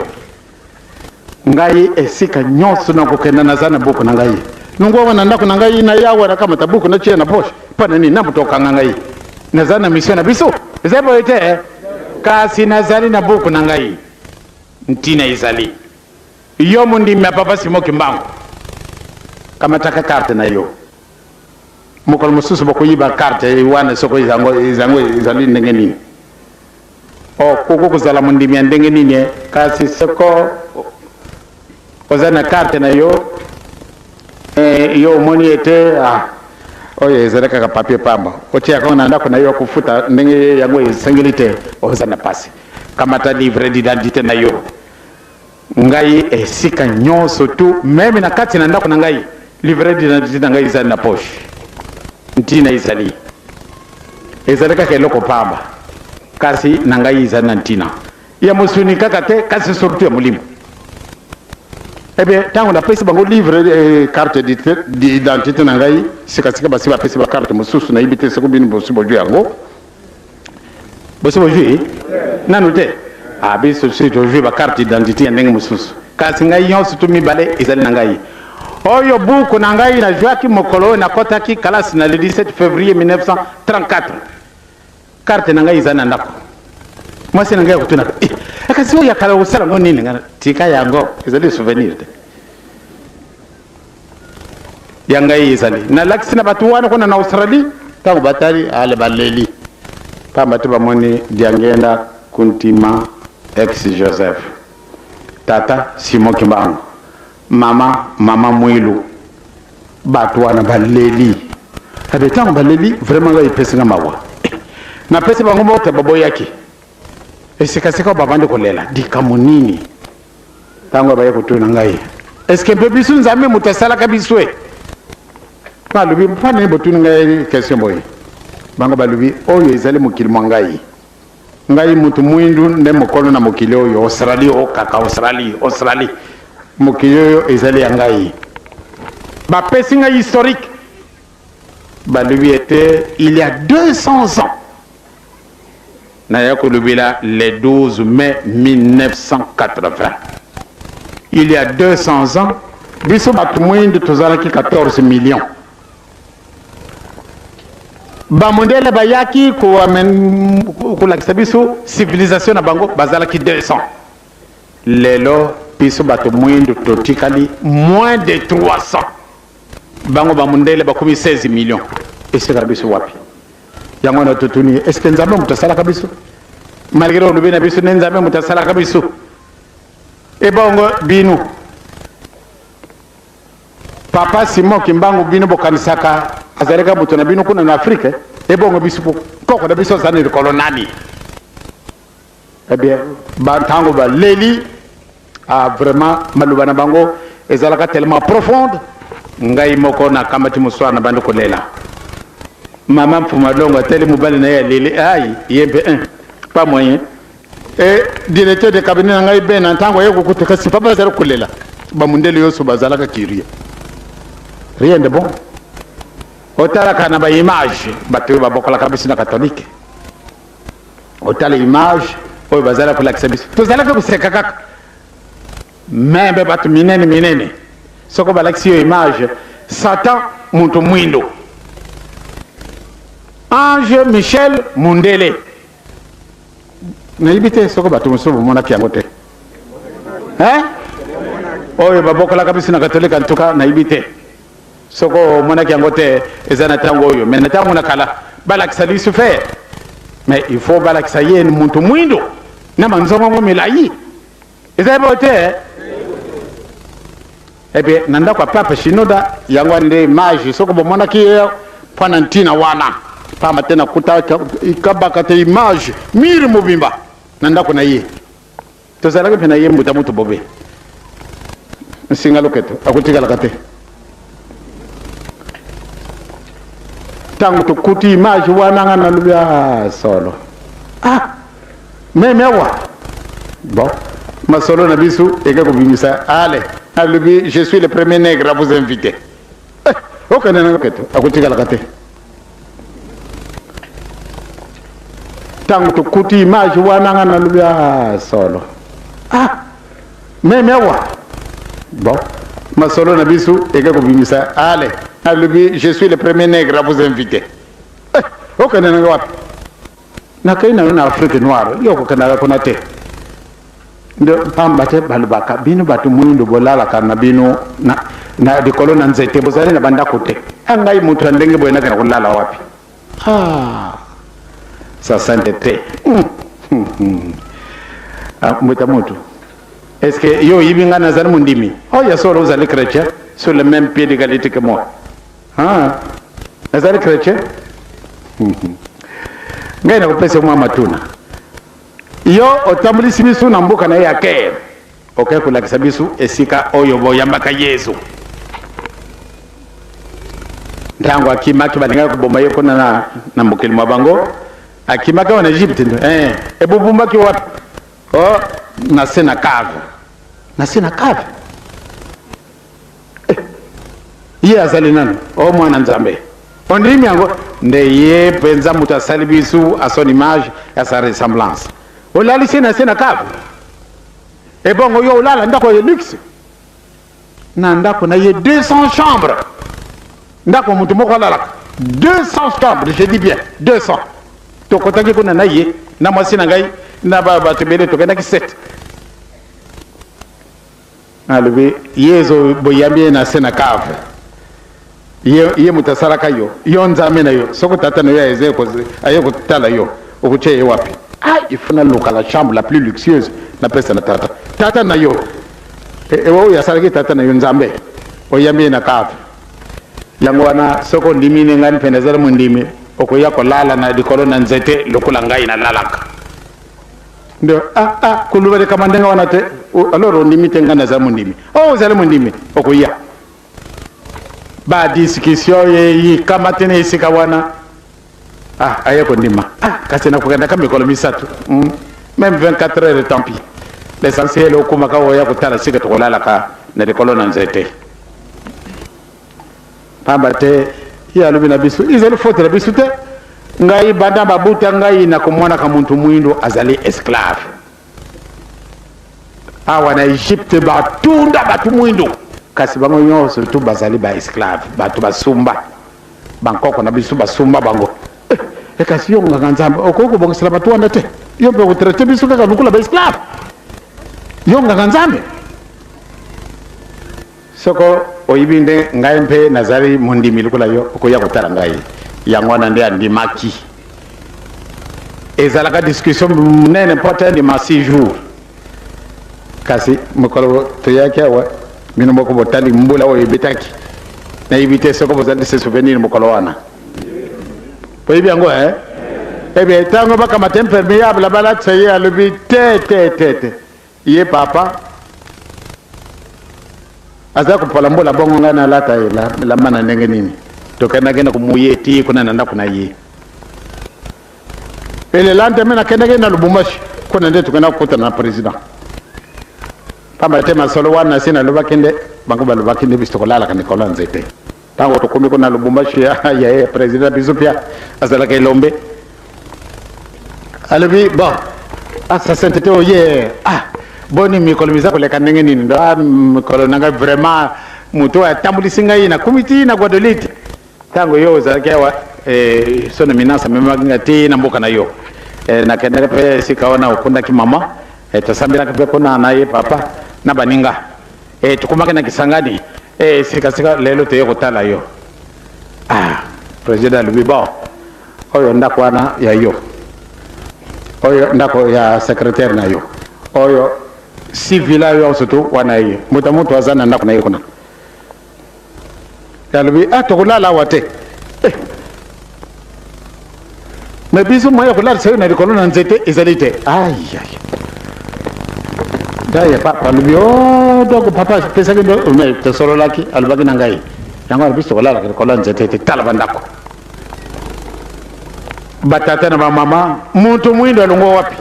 Ngai esika nyonso nakokenda, naza na buku na ngai. Longwa awa na ndako na ngai naya awa nakamata buku natia na poche mpo na nini? Na moto okanga ngai naza na mission na biso ezali boye te eh? Kasi nazali na buku na ngai ntina ezali yo mondimi ya papa Simon Kimbangu kamataka carte na yo mokolo mosusu bokoyiba carte wana soko ezango ezango ezali ndenge nini okoki kozala mondimi ya ndenge nini eh? Kasi soko oza na carte na yo eh, yo omoni ete ah, oyo ezali kaka papier pamba, otia yango na ndako na yo kofuta ndenge yango esengeli te, oza na pasi. Kamata livre d'identité na yo. Ngai esika nyonso tu meme na kati na ndako na ngai, livre d'identité na ngai ezali na poche. Ntina ezali ezali kaka eloko pamba, kasi na ngai ezali na ntina ya mosuni kaka te, kasi surtout ya molimo. Eh bien, ntango napesi bango livre eh, carte d'identité na ngai, sikasika basi bapesi bacarte mosusu, nayebi te soki bino bosi bozwi yango. Bosi bozwi nanu te? Ah, biso soki tozwi bacarte d'identité ya ndenge mosusu, kasi ngai nyonso tu mibale ezali na ngai. Oyo buku na ngai nazwaki mokolo oyo nakɔtaki kalasi na le 17 février 1934. Carte na ngai ezali na ndako. Mwasi na ngai akotunaka, eh, kasi oyo ya kala okosala yango nini? Ngai tika yango, ezali souvenir te ya ngai. Ezali nalakisi na bato wana kuna na Australie, ntango batali ale baleli pamba te bamoni Diangenda Kuntima ex Joseph, tata Simon Kimbangu, mama mama Mwilu. Bato wana baleli abe. Ntango baleli vraiment ngai epesi nga mawa. Napesi bango mbote, baboyaki. Esikasika babandi kolela likambo nini? Ntango baye kotuna ngai, eske mpe biso Nzambe moto asalaka biso e? Balobi, mpo nini botuni ngai question boye? Bango balobi, oyo ezali mokili mwa ngai. Ngai moto mwindu nde mokolo na mokili oyo Australie, o kaka Australie, Australie, mokili oyo ezali ya ngai. Bapesi ngai historique, balobi ete il y a 200 ans, naya kolobela le 12 mai 1980, il y a 200 ans, biso bato mwindu tozalaki 14 millions. Bamondele bayaki kolakisa biso civilisation na bango, bazalaki 200. Lelo biso bato mwindu totikali moins de 300, bango bamundele bakomi 16 millions. Esekaka biso wapi? Yango wana totuni, est-ce Nzambe moto asalaka biso? Malgré olobi na biso nde Nzambe moto asalaka biso, ebongo bino papa Simon Kimbangu, bino bokanisaka azalaka moto na bino kuna na Afrike? Ebongo biso, koko na biso aza na likolo nani? Eh bien, bantango baleli, ah, vraiment maloba na bango ezalaka tellement profonde. Ngai moko nakamati moswara na bandi kolela. Mama Mfuma Longo atali mobali na ye aleli, ai ye mpe un pas moyen. E directeur de cabinet na ngai be na ntango aye kokuta, kasi papa azali kolela. Bamundele nyonso bazalaka curieux, rien de bon. Otalaka na baimage, bato oyo babokolaka biso na catholique, otala image oyo bazala kolakisa biso, tozalaka koseka kaka. Meme bato minene minene, soko balakisi yo image Satan moto mwindo, ange Michel mundele, nayebi te soko bato mosusu bomonaki yango te, hein? Oyo babokolaka biso na katolike, en tout cas nayebi te soko omonaki yango te. Eza na ntango oyo, mais na ntango na kala balakisa Lucifer, mais il faut balakisa ye moto mwindo na manzongongo milai. Ezali boye te? Eh bien, na ndako ya pape Shinoda, yango wana nde image soko bomonaki ye mpo na ntina wana, pamba te nakuta kabaka te image mire mobimba na ndako na ye. Tozalaki mpe na ye mbuta mutu bobe nsinga loketo akotikalaka te. Ntango tokuti image wana, nga nalobi, ah, solo, ah, meme awa. Bon, masolo na biso eke kobimisa ale, alobi, je suis le premier nègre à vous inviter. Eh, okende na loketo akotikalaka te. Ntango tokuti image wana, nga nalobi, ah, solo, ah, meme awa. Bon, Masolo na biso eke kobimisa ale alobi je suis le premier nègre à vous inviter. Eh, okende nanga wapi? Nakei na yo na Afrique noire, yo okokendaka kuna te. Nde pamba te balobaka bino bato mwindo bolalaka na bino na, na likolo na nzete, bozali na bandako te. A ngai moto ya ndenge boye nakenda kolala wapi? Ah, sa sainteté. Ah, mbuta mutu. Est-ce que yo oyibi ngai nazali mondimi? Oh, ya solo ozali chrétien sur le même pied d'égalité que moi. Ah, nazali chrétien? Ngai nakopesa mwa matuna. Yo otambulisi biso na mboka na ye ya Caire, okei kolakisa biso esika oyo boyambaka Yesu. Ntango akimaki, balingaki koboma ye kuna na, na mokili mwa bango. Akimaki awa na Egypte eh, ebobumbaki wapi? Oh, na se na cave, na se na cave. Eh, ye azali nani? O mwana Nzambe. Ondimi yango? Nde ye mpenza moto asali biso à son image, à sa ressemblance. Olalisi na se na cave, ebongo yo olala ndako ya luxe na ndako na ye 200 chambres, ndako moto moko alalaka 200 chambres, je dis bien 200. Tokotaki kuna na ye na mwasi na ngai na bato ebele, tokendaki 7. Alobi Yezu boyambi ye na se na cave, ye, ye moto asalaka yo, yo Nzambe na yo, soko tata na yo aye kotala yo okotia ye wapi? Ah, il faut naluka la chambre la plus luxueuse napesa na tata tata na yo e, e, oyo asalaki tata na yo Nzambe, oyambi ye na cave. Yango wana soki ondimi ne ngai mpe nazali mondimi, okoya kolala na likolo na nzete lokola ngai nalalaka. Nde ah ah koloba likambo ndenge wana te. Alors ondimi te ngai naza mondimi. Oh ozali mondimi, okoya. Ba discussion eyikamati na esika wana. Ah aye kondima. Ah kasi nakokendaka mikolo misato. Même 24 heures tant pis. L'essentiel okomaka oya kotala sika tokolalaka na likolo na nzete. Pamba te ye alobi na biso, ezali faute na biso te. Ngai banda babuta ngai nakomonaka muntu mwindu azali esclave. Awa na Egypte batunda bato mwindu, kasi bango nyonso tu bazali ba esclave, bato basumba bankoko na biso basumba bango. Eh, eh, kasi yo nganga Nzambe okoki kobongisela bato wana te? Yo mpe okotraite biso kaka lokola ba esclave? Yo nganga Nzambe, Soko oyibi nde ngai mpe nazali mondimi lokola yo, okoya kotala ngai. Yango wana nde andimaki. Ezalaka discussion monene mpo ete andima 6 jours. Kasi mokolo toyaki awa, bino moko botali mbula oyo ebetaki. Nayebi te soko bozali se souvenir mokolo wana. Boyebi yango eh? Eh bien, ntango bakamata impermeable balatisa ye, alobi te te te te. Ye papa aza kopola mbola bongo ngai nalata elamba na ndenge nini? Tokendaki na komuye ti kuna na ndako na ye. Ele lendemain nakendaki na Lubumbashi, kuna nde tokenda kokutana na president. Pamba te masolo wana nasi nalobaki nde bango balobaki nde biso tokolalaka likolo ya nzete. Ntango tokomi kuna Lubumbashi, ya ye president biso pia azalaka elombe, alobi bon, ah, sa sainteté oye, ah boni mikolo miza koleka ndenge nini? Ndo ah, mikolo na ngai vraiment moto oyo atambulisi ngai nakomi ti na Guadeloupe. Ntango yo ozalaki awa eh, son eminence amemaki ngai ti na mboka na yo eh, nakendaki mpe esika wana okundaki mama eh, tosambelaki mpe kuna na ye papa na baninga eh, tokomaki na Kisangani eh, sikasika lelo toye kotala yo. Ah, president alobi bon, oyo ndako wana ya yo, oyo ndako ya secrétaire na yo, oyo si villa yo surtout wana ye moto moto aza na ndako na ye kuna. Alobi ah, tokolala awa te eh. Me biso moya kolalisa yo na likolo na nzete ezali te. Ai ai daya papa alobi oh, donc papa apesaki ndo tosololaki, alobaki na ngai yango alobi tokolalaka likolo ya nzete te. Tala bandako batata na bamama, moto mwindo alongwa wapi?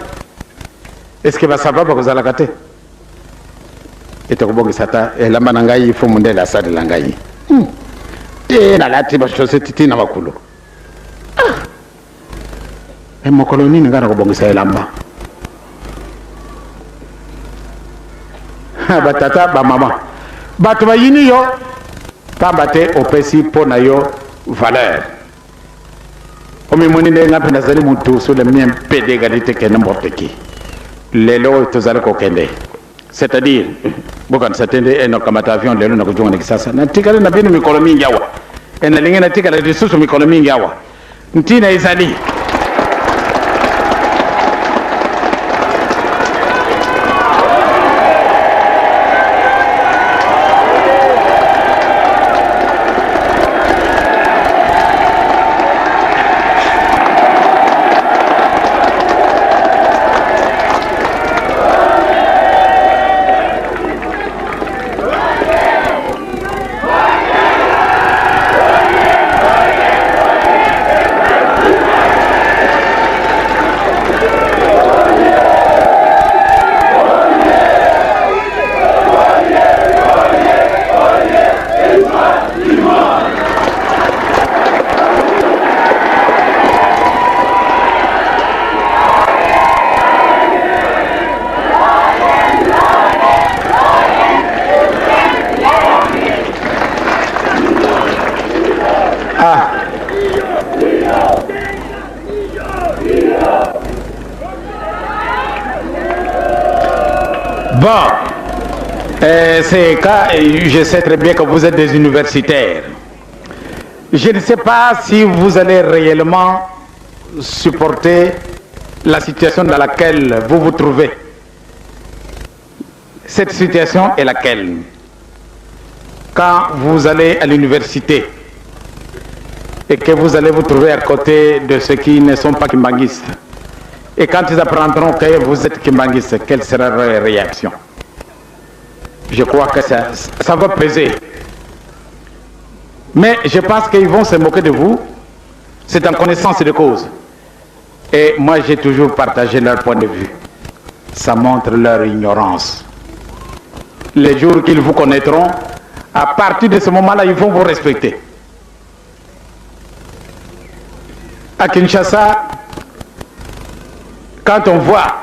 Eske basava bakozalaka te? Ete kobongisa ata elamba na ngai fo mondele asalela ngai te, nalati bachaussette ti na makolo. Ah! E mokolo nini ngai nakobongisa elamba? Batata bamama, Bato bayini yo pamba te opesi mpo na yo valeur. Omimoni nde nga mpe nazali mutu sur le mien pied d'égalité que n'importe qui. Lelo oyo tozali kokende, c'est-à-dire bokanisa te nde nakamata avion lelo nakozonga na Kisasa. Natikali na bino mikolo mingi awa e nalingi natikala lisusu mikolo mingi awa. Ntina ezali Ah. Bon, c'est cas, je sais très bien que vous êtes des universitaires. Je ne sais pas si vous allez réellement supporter la situation dans laquelle vous vous trouvez. Cette situation est laquelle? Quand vous allez à l'université et que vous allez vous trouver à côté de ceux qui ne sont pas kimbanguistes, et quand ils apprendront que vous êtes kimbanguiste, quelle sera leur réaction? Je crois que ça va peser. Mais je pense qu'ils vont se moquer de vous. C'est en connaissance de cause. Et moi, j'ai toujours partagé leur point de vue. Ça montre leur ignorance. Les jours qu'ils vous connaîtront, à partir de ce moment-là, ils vont vous respecter. À Kinshasa, quand on voit,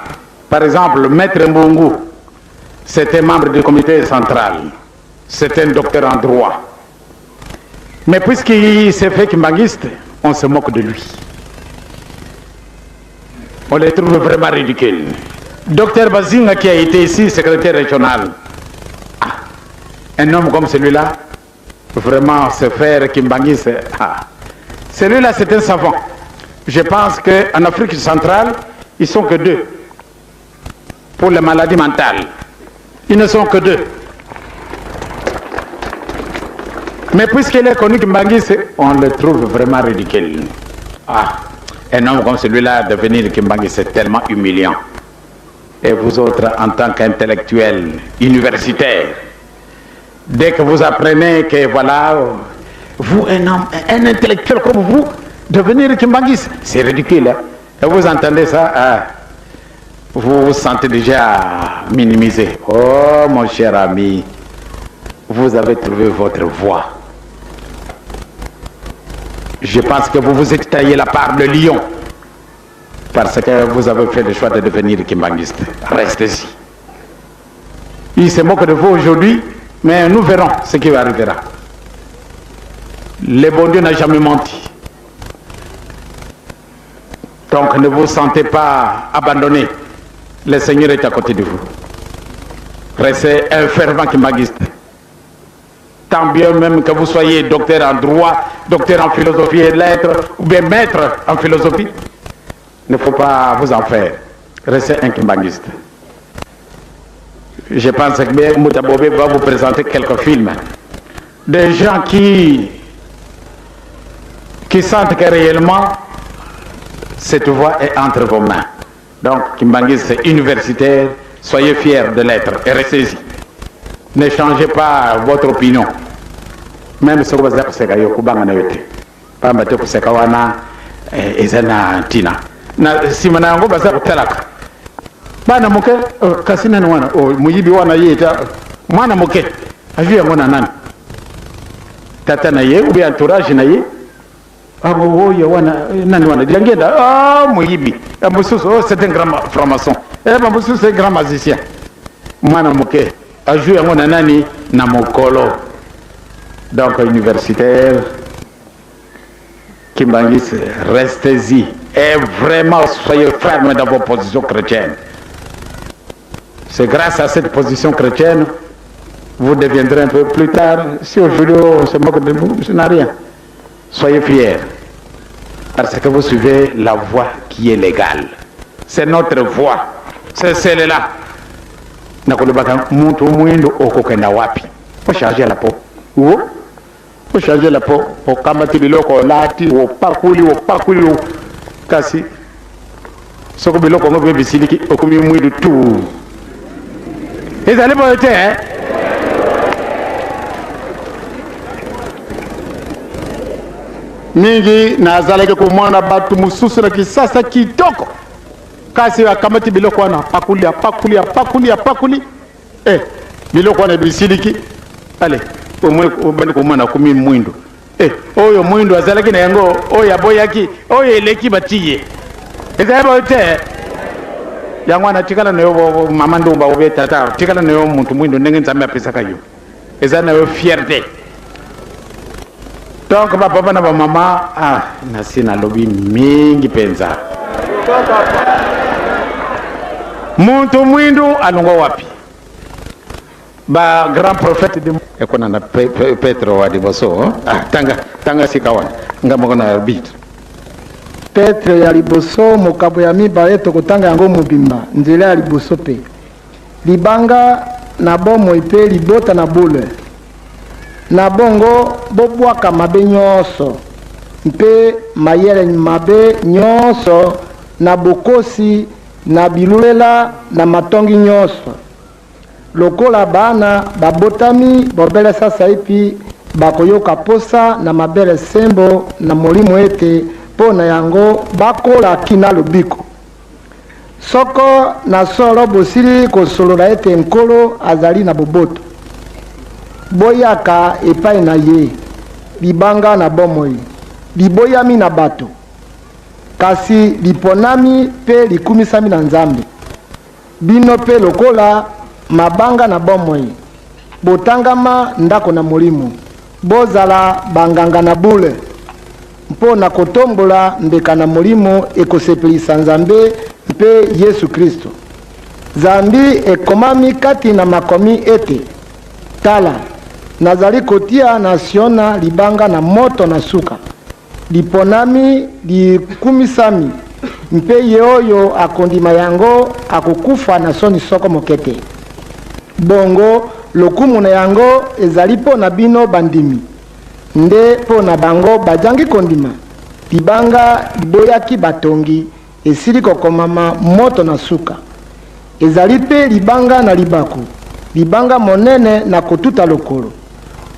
par exemple, Maître Mbungu, c'était membre du comité central, c'était un docteur en droit. Mais puisqu'il s'est fait kimbanguiste, on se moque de lui. On le trouve vraiment ridicule. Docteur Bazinga qui a été ici secrétaire régional, un homme comme celui-là, vraiment se faire kimbanguiste, Celui-là, c'est un savant. Je pense qu'en Afrique centrale, ils sont que deux. Pour les maladies mentales, ils ne sont que deux. Mais puisqu'il est connu kimbanguiste, on le trouve vraiment ridicule. Un homme comme celui-là, devenir kimbanguiste, c'est tellement humiliant. Et vous autres, en tant qu'intellectuels, universitaires, dès que vous apprenez que voilà, vous, un homme, un intellectuel comme vous, devenir kimbanguiste, c'est ridicule. Hein? Et vous entendez ça, vous vous sentez déjà minimisé. Oh, mon cher ami, vous avez trouvé votre voie. Je pense que vous vous êtes taillé la part de lion parce que vous avez fait le choix de devenir kimbanguiste. Restez-y. Il se moque de vous aujourd'hui, mais nous verrons ce qui arrivera. Le bon Dieu n'a jamais menti. Donc ne vous sentez pas abandonné. Le Seigneur est à côté de vous. Restez un fervent kimbanguiste. Tant bien même que vous soyez docteur en droit, docteur en philosophie et lettres, ou bien maître en philosophie, il ne faut pas vous en faire. Restez un kimbanguiste. Je pense que Moutabobé va vous présenter quelques films. Des gens qui sentent que réellement, cette voie est entre vos mains. Donc, kimbanguiste universitaire, soyez fiers de l'être et restez-y. Ne changez pas votre opinion. Même si vous avez koseka yo kobanga na yo te, pamba te koseka wana eza na ntina. Na nsima na yango baza kotalaka bana moke, kasi nani wana moyibi wana, ye eta mwana moke azwi yango na nani? Tata na ye ou bien entourage na ye. Oyo wana nani wana? Diangenda, moyibi. Mosusu, oh, c'est un grand franc-maçon. Mosusu, c'est un grand magicien. Mwana moke azwi yango na nani? na mokolo. Donc universitaire Kimbanguiste, restez-y et vraiment soyez ferme dans vos positions chrétiennes. C'est grâce à cette position chrétienne, vous deviendrez un peu plus tard. Si aujourd'hui on se moque de vous, ce n'a rien. Soyez fiers. Parce que vous suivez la voie qui est légale. C'est notre voie. C'est celle-là. Nakolobaka mutu mwindo okokenda wapi? Ocharge la peau. Wo? Ocharge la peau. Okamati biloko olati, opakuli, opakuli. Kasi soko biloko yango mpe bisiliki, okomi mwindu tu. Ezali boye te, eh? Mingi nazalaki komona bato mosusu na Kisasa kitoko, kasi akamati biloko wana, apakuli, apakuli, apakuli, apakuli, eh, biloko wana bisiliki, ale obandi komona akomi mwindo. Eh, oyo mwindo azalaki na yango, oyo aboyaki, oyo eleki batiye. Ezali boye te. Yango wana tikala na yo mama ndumba obe tata, tikala na yo mutu mwindo ndenge Nzambe apesaka yo. Eza na yo fierté. Donc ba papa na ba mama, ah, nasi nalobi mingi penza. Muntu mwindu alongwa wapi? Ba grand prophète de ekona na Petro wa liboso. Ah, tanga, tanga sika wana. Nga moko na arbitre. Petro ya liboso mokapo ya mibale, tokotanga yango mobimba, nzela ya liboso pe libanga na bomoi pe libota na bule. Na bongo bobwaka mabe nyonso mpe mayele mabe nyonso na bokosi na bilulela na matongi nyonso. Lokola bana babotami bobele sasaipi bakoyoka posa na mabele sembo na molimo ete mpo na yango bakola kina lobiko. Soko na solo bosili kosolola ete Nkolo azali na boboto, boyaka epai na ye, libanga na bomoi, liboyami na bato, kasi liponami mpe likumisami na Nzambe. Bino mpe lokola mabanga na bomoi, botangama ndako na molimo, bozala banganga na bule, mpo na kotombola mbeka na molimo ekosepelisa Nzambe mpe Yesu Kristo. Zambi ekomami kati na makomi ete, Tala, nazali kotia na Siona libanga na moto na suka, liponami, likumisami, mpe ye oyo akondima yango akokufa na soni soko moke te. Bongo lokumu na yango ezali mpo na bino bandimi, nde mpo na bango bajangi kondima, libanga liboyaki batongi esili kokomama moto na suka. Ezali mpe libanga na libaku, libanga monene na kotuta lokolo.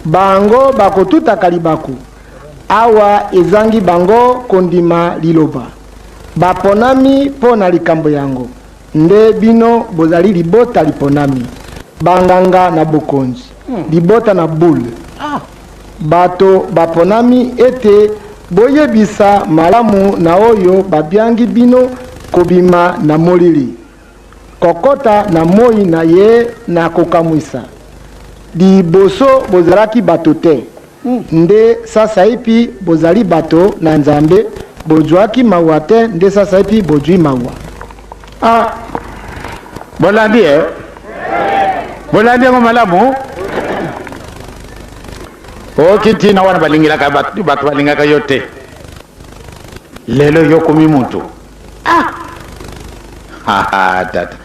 Bango bakotutaka libaku awa ezangi bango kondima liloba. Baponami mpo na likambo yango. Nde bino bozali libota liponami, banganga na bokonzi, libota na bule, bato baponami ete boyebisa malamu na oyo babiangi bino kobima na molili, kokota na moi na ye na kokamwisa. Liboso bozalaki bato te, nde sasaipi bozali bato na Nzambe, bozwaki mawa te, nde sasaipi bozwi mawa. Ah, bolandi eh? Bolandi yango malamu? Oki ntina wana balingelaka bato, bato balingaka yo te. Lelo yo komi mutu. Ah! Ha ha tata.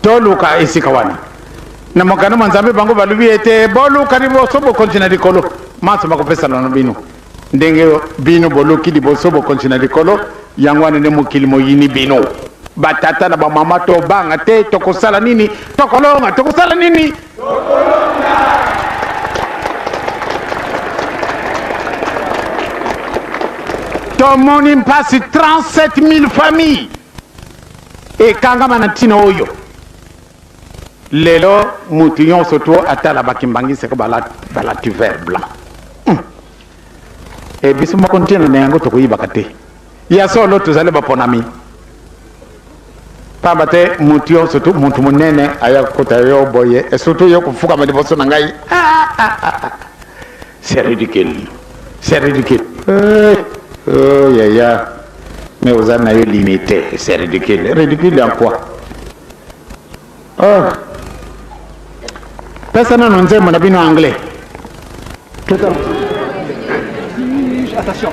Toluka esika wana. Na mokanda mwa Nzambe bango balobi ete boluka liboso bokonzi na likolo, manso makopesana na bino. Ndenge bino boluki liboso bokonzi na likolo, yango wana nde mokili moyini bino. Batata na bamama, tobanga te, tokosala nini? Tokolonga! Tokosala nini? Tomoni mpasi 37 000 familles ekangama na ntina oyo. Lelo mutu yonso to atala ba kimbanguiste ko balati vert blanc. E biso moko ntina na yango tokoyibaka te. Ya solo tozali baponami. Pamba te mutu yo surtout mutu munene aya kokota yo boye et surtout yo kofukama liboso na ngai ah, ah, ah, ah. C'est ridicule, c'est ridicule. Eh, oh, yaya, mais oza na yo limité, c'est ridicule. Ridicule en quoi? Oh. Pesa nano nzembo na bino anglais. Attention.